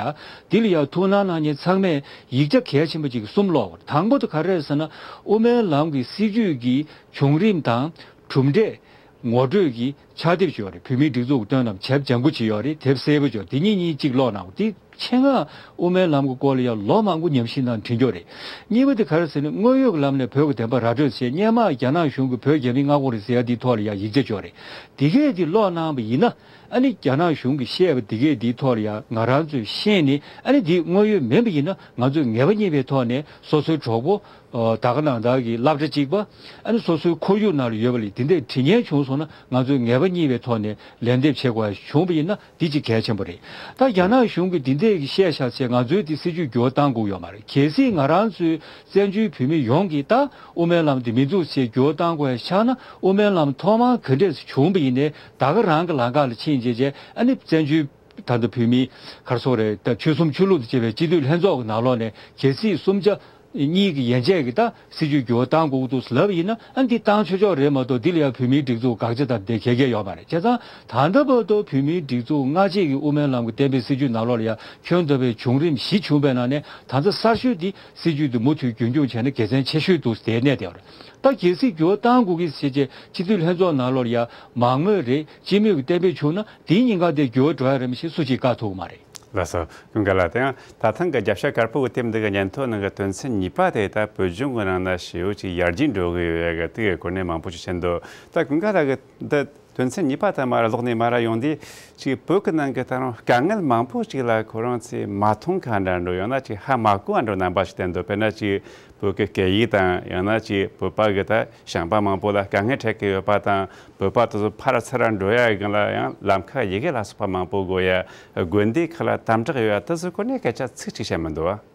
འདི་ལ་ཡ་ཐུགས་སྣང་གནང་མཁན་ཚང་མས་ཡིག་ཆ་གལ་ཆེན་པོ་གཅིག་གསུམ་ཀློག་དགོས་རེད། དང་པོ་དེ་ག་རེ་རེད་ཟེར་ན། དབུ་མའི་ལམ་གྱི་སྲིད་བྱུས་ཀྱི་བྱུང་རིམ་དང་གྲུབ་འབྲས། ངོ་སྤྲོད་ཀྱི་ཕྱག་དེབ་ཅིག་ཡོད་རེད། བོད་མིའི་སྒྲིག་འཛུགས་ཀྱིས་བཏོན་ནམ་བྱས་པ་ལྗང་ཁུ་ཅིག་ཡོད་རེད། དེབ་སེར་པོ་ཅིག་ཡོད། དེ་གཉིས་གཉིས་གཅིག་ཀློག་གནང་། དེ་ཆེད་མངགས་དབུ་མའི་ལམ་གྱི་སྐོར་ལ་ཡང་ལོ་མང་པོ་ཉམས་ཞིབ་གནང་དྲན་རྒྱུ་རེད། གཉིས་པ་དེ་ག་རེ་ཟེར་ན། དངོས་ཡོད་ཀྱི་ལམ་ནས་བོད་ཀྱི་བདེན་པ་ར་སྤྲོད་བྱས། སྔོན་མ་རྒྱ་ནག་གཞུང་གིས་བོད་རྒྱ་མིའི་མངའ་ཁོངས་རེད་ཟེར་ཡ་དེའི་ཐོག་ལ་ཡང་ཡིག་ཆ་ཅིག་ཡོད་རེད། དེ་གས་དེ་ཀློག་གནང་བ་ཡིན་ན། ཨ་ནི་རྒྱ་ནག་གཞུང་གིས་བཤད་པ་དེ་གས་དེའི་ཐོག་ལ་ཡང་ང་རང་ཚོས་ཤེས་ནས། ཨ་ནི་དེ་དངོས་ཡོད་མིན་པ་ཡིན་ན་ང་ཚོས་ངེས་པ་རྙེད་པའི་ཐོག་ནས་སོ་སོའི་གྲོགས་པོ། ད་ག་ནང་ལྟར་གྱི་སློབ་གྲྭ་གཅིག་པ། ཨ་ནི་སོ་སོའི་ཁོར་ཡུག་ནང་ལ་ཡོད་པ་ལས་དེ་འདྲའི་དྲི་ངན་བྱུང་སོང་ན་ང་ཚོས་ངེས་པ་རྙེད་པའི་ཐོག་ནས་ལན་འདེབས་བྱེད་དགོས་བྱུང་བ་ཡིན་ན་འདི་ཅིག་གལ་ཆེན་པོ་རེད། ད་རྒྱ་ནག་གཞུང་གིས་འདི་འདྲས་ཀྱི་བཤད་བཞག་ཚེ་ང་ཚོས་དེ་སྲིད་བྱུས་འགྱུར་བ་གཏང་དགོས་ཡོད་མ་རེད། གལ་སྲིད་ང་རང་ཚོའི་བཙན་བྱོལ་བོད་མི་ཡོངས་ཀྱིས་ད་དབུ་མའི་ལམ་འདི་མི་འདུག་ཅེས་འགྱུར་བ་གཏང་དགོས་ཆགས་ན། དབུ་མའི་ལམ་ཐོག་མར་ག་འདྲས་བྱུང་བ་ཡིན་ནའི་ད་ག་རང་གི་ལམ་ཁ་ལ་ཕྱིན་རྗེས་བྱས། ཨ་ནི་བཙན་བྱོལ་ད་ལྟ་བོད་མི་ག་རེ་ཟེར་དགོས་རེད། ད་ཆོལ་གསུམ་ཆོས་ལུགས་དང་བཅས་པའི་སྤྱི་འཐུས་ལྷན་ཚོགས་ཀྱི་ནང་ལོགས་ནས་གལ་སྲིད་གསུམ་ཆ་གཉིས་ཀྱི་ཡན་ཆད་ཀྱིས་ད་སྲིད་བྱུས་འགྱུར་བ་གཏང་དགོས་ཀྱི་འདུག་ལབ་ཡིན་ན། ཨ་ནི་འདི་བཏང་ཆོག་ཆོག་རེད་མ་གཏོགས་འདི་ལ་ཡང་བོད་མིའི་སྒྲིག་འཛུགས་དགག་བྱ་དང་དེ་འདྲ་གང་ཡང་ཡོད་མ་རེད། བྱས་ཙང་ད་ལྟ་བར་དུ་བོད་མིའི་སྒྲིག་འཛུགས་སྔ་རྗེས་ཀྱི་དབུ་མའི་ལམ་གྱི་བསྟན་པའི་སྲིད་བྱུས་ནང་ལོགས་ལ་ཡང་ཁྱོན་བསྡོམས་པའི་བྱུང་རིམ་བཞི་བྱུང་བའི་ནང་ནས་ད་ལྟ་གསར་ཤོས་འདི་སྲིད་བྱུས་འདི་མུ་མཐུད་རྒྱུན་འཁྱོངས་བྱས་ན་དགེ་མཚན་ཆེ་ཤོས་འདུག་ཟེར་གནས་བསྡད་ཡོད་རེད། ད་གལ་སྲིད་འགྱུར་བ་གཏང་དགོས་ཀྱི་ཟེར་བྱས་སྤྱི་འཐུས་ལྷན་ཚོགས་ནང་ལོགས་ལ་ཡང་མང་མོས་རེད། སྤྱི་མོས་ཀྱི་གཏན་འབེབས་བྱུང་ན་དེའི་ཉེན་ཁ་དེ་འགྱུར་བ་འགྲོ་ཡ་རེད་མི་ཤེས་སུ་གཅིག་བཀག་ཐུབ་ཀྱི་མ་རེད། ལགས་སོ། ཀུན་དགའ་ལགས། དེ་ཡང་ད་ཐེངས་ཀྱི་རྒྱབ་ཤ་དཀར་པོ་གི་དེབ་འདི་གི་སྙན་ཐོ་ནང་གི་དོན་ཚན་གཉིས་པ་དེ་ད་བོད་ལྗོངས་ཀྱི་ནང་ན་ཞེ་པོ་ཅིག་ཡར་རྒྱས་འགྲོ་གི་ཡོད་ཡ་གི་དེ་གི་སྐོར་ནས་མང་པོ་ཞིག་བཤད་འདུག། ད་ཀུན་དགའ་ལགས་ཀྱིས་འདི་དོན་ཚན་གཉིས་པ་དེ་མར་ཀློག་ནས་མར་ཡོང་དུས། ཅིག་བོད་ཀྱི་ནང་གི་ད་རུང་དཀའ་ངལ་མང་པོ་ཅིག་ལ་ཁོ་རང་ཚོས་མ་མཐོང་ཁ་འདྲ་འགྲོ། ཡང་ན་ཅིག་ཧ་མ་གོ་བ་འདྲ་རྣམ་པ་ཞིག་བསྟན་འདུག། དཔེར་ན་ཅིག་བོད་ཀྱི་སྐད་ཡིག་དང་། ཡང་ན་ཅིག་བོད་པ་གི་ད་ཞིང་པ་མང་པོ་ལ་དཀའ་ངལ་འཕྲད་ཀྱི་ཡོད་པ་དང་། བོད་པ་དེ་ཚོ་ཕར་ཚུར་འགྲོ་ཡ་གི་ལ་ཡང་ལམ་ཁ་ཡི་གེ་ལ་སོགས་པ་མང་པོ་དགོས་ཡ། དགོན་སྡེ་ཁག་ལ་དམ་དྲག་ཡོད་ཡ། དེ་ཚོའི་སྐོར་ནས་སྐད་ཆ་ཚིག་གཅིག་བཤད་མི་འདུག་བ།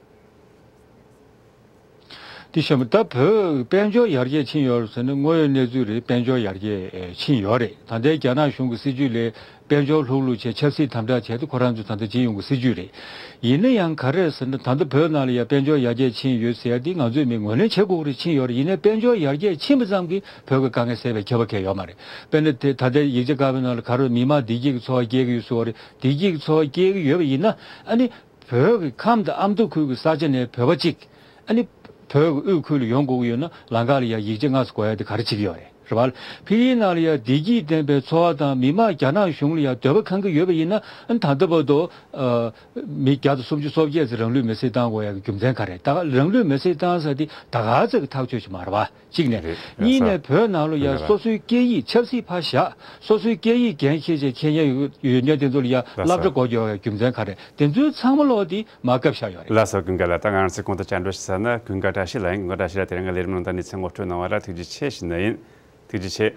དེ་བཞིན་ད་བོད་དཔལ་འབྱོར་ཡར་རྒྱས་ཕྱིན་ཡོད་རེད་ཟེར་ན་དངོས་ཡོད་གནས་ཚུལ་རེད། དཔལ་འབྱོར་ཡར་རྒྱས་ཕྱིན་ཡོད་རེད། ད་ལྟའི་རྒྱ་ནག་གཞུང་གི་སྲིད་བྱུས་ལས་ དཔལ་འབྱོར་ལྷུག་ལྷུག་བྱས། ཆབ་སྲིད་དམ་དྲག་བྱས་ཏེ་ཁོ་རང་ཚོ་ད་ལྟ་བྱེད་ཡོང་གི་སྲིད་ཇུས་རེད། ཡིན་ན་ཡང་ག་རེ་ཟེར་ན། ད་ལྟ་བོད་ནང་ལ་ཡ་དཔལ་འབྱོར་ཡར་རྒྱས་ཕྱིན་ཡོད་ཟེར་ཡ་དེ་ང་ཚོས་མི་ངོས་ལེན་བྱེད་དགོས་རེད། ཕྱིན་ཡོད་རེད། ཡིན་ནའི་དཔལ་འབྱོར་ཡར་རྒྱས་ཕྱིན་པ་ཙམ་གྱིས་བོད་ཀྱི་དཀའ་ངལ་སེལ་བའི་ཁྱབ་པ་གང་ཡང་ཡོད་མ་རེད། དཔེར་ན་དེ་ད་ལྟའི་ཡིག་ཆ་ཁ་པའི་ནང་ལ་ག་རེ། མི་མང་བདེ་སྐྱིད་ཀྱི་འཚོ་བ་སྐྱེལ་གྱི་ཡོད་ཟེར་བ་རེད། བདེ་སྐྱིད་ཀྱི་འཚོ་བ་སྐྱེལ་གྱི་ཡོད་པ་ཡིན་ན། ཨ་ནི་བོད་ཀྱི་ཁམས་དང་ཨ་མདོ་ཁུལ་གྱི་ས་ཆ་ནས་བོད་པ་གཅིག་ཨ་ནི་བོད་ཀྱི་དབུས་ཁུལ་ལ་ཡོང་དགོས་ཀྱི་ཡོད་ན། ལམ་ཁ་ལ་ཡ་ཡིག་ཆ་སྔ་ཙམ་དགོས་ཡ་དེ་ག་རེ་བྱེད་ཀྱི་ཡོད་རེད། རེད་བ། ཕ་གིའི་ནང་ལ་ཡ་བདེ་སྐྱིད་ལྡན་པའི་འཚོ་བ་དང་། མི་མང་རྒྱ་ནག་གཞུང་ལ་ཡ་འདོད་པ་ཁེངས་ཀྱི་ཡོད་པ་ཡིན་ན། ཨ་ནི་ད་ལྟ་བར་དུ་ཨ་མི་བརྒྱ་དང་སུམ་ཅུ་སོ་བརྒྱད་ཙམ་རང་ལུས་མེར་སྲེག་བཏང་དགོས་ཡ་གི་རྒྱུ་མཚན་ག་རེ། ད་རང་ལུས་མེར་སྲེག་བཏང་ས་དེ་ད་ག་ཚོད་ཀྱི་ཐག་ཆོད་ཅིག་མ་རེད་བ། གཅིག་ནས། རེད། གཉིས་ནས། བོད་ནང་ལ་ཡ་སོ་སོའི་སྐད་ཡིག་ཆབ་སྲིད་ཕར་བཞག་སོ་སོའི་སྐད་ཡིག་འགན་འཁྱེར་བྱས་མཁས་སྙན་ཡོད་ཡོད་མཁན་དེ་ཚོ་ལ་ཡ་སློབ་གྲྭ་སྒོ་རྒྱག་ཡ་རྒྱུ་མཚན་ག་རེ། དེ་ཚོའི་ཚང་མ་ལོག་དེ་མར་བཀབ་བཞག་ཡོད་རེད། ལགས་སོ། ཀུན་དགའ་ལགས། ད་ང་རང་ཚོས་གོང་དུ་བཅར་འདྲི་ཞུ་ས་ནི་ཀུན་དགའ་བཀྲ་ཤིས་ལགས་ཡིན། ཀུན་དགའ་བཀྲ་ཤིས་ལགས། དེ་རིང་ང་ལས་རིམ་ནང་ད་གནས་ཚུལ་ངོ་སྤྲོད་གནང་བ་ལ་ཐུགས་རྗེ་ཆེ་ཞུ་ནི་ཡིན། ཐུགས་རྗེ་ཆེ།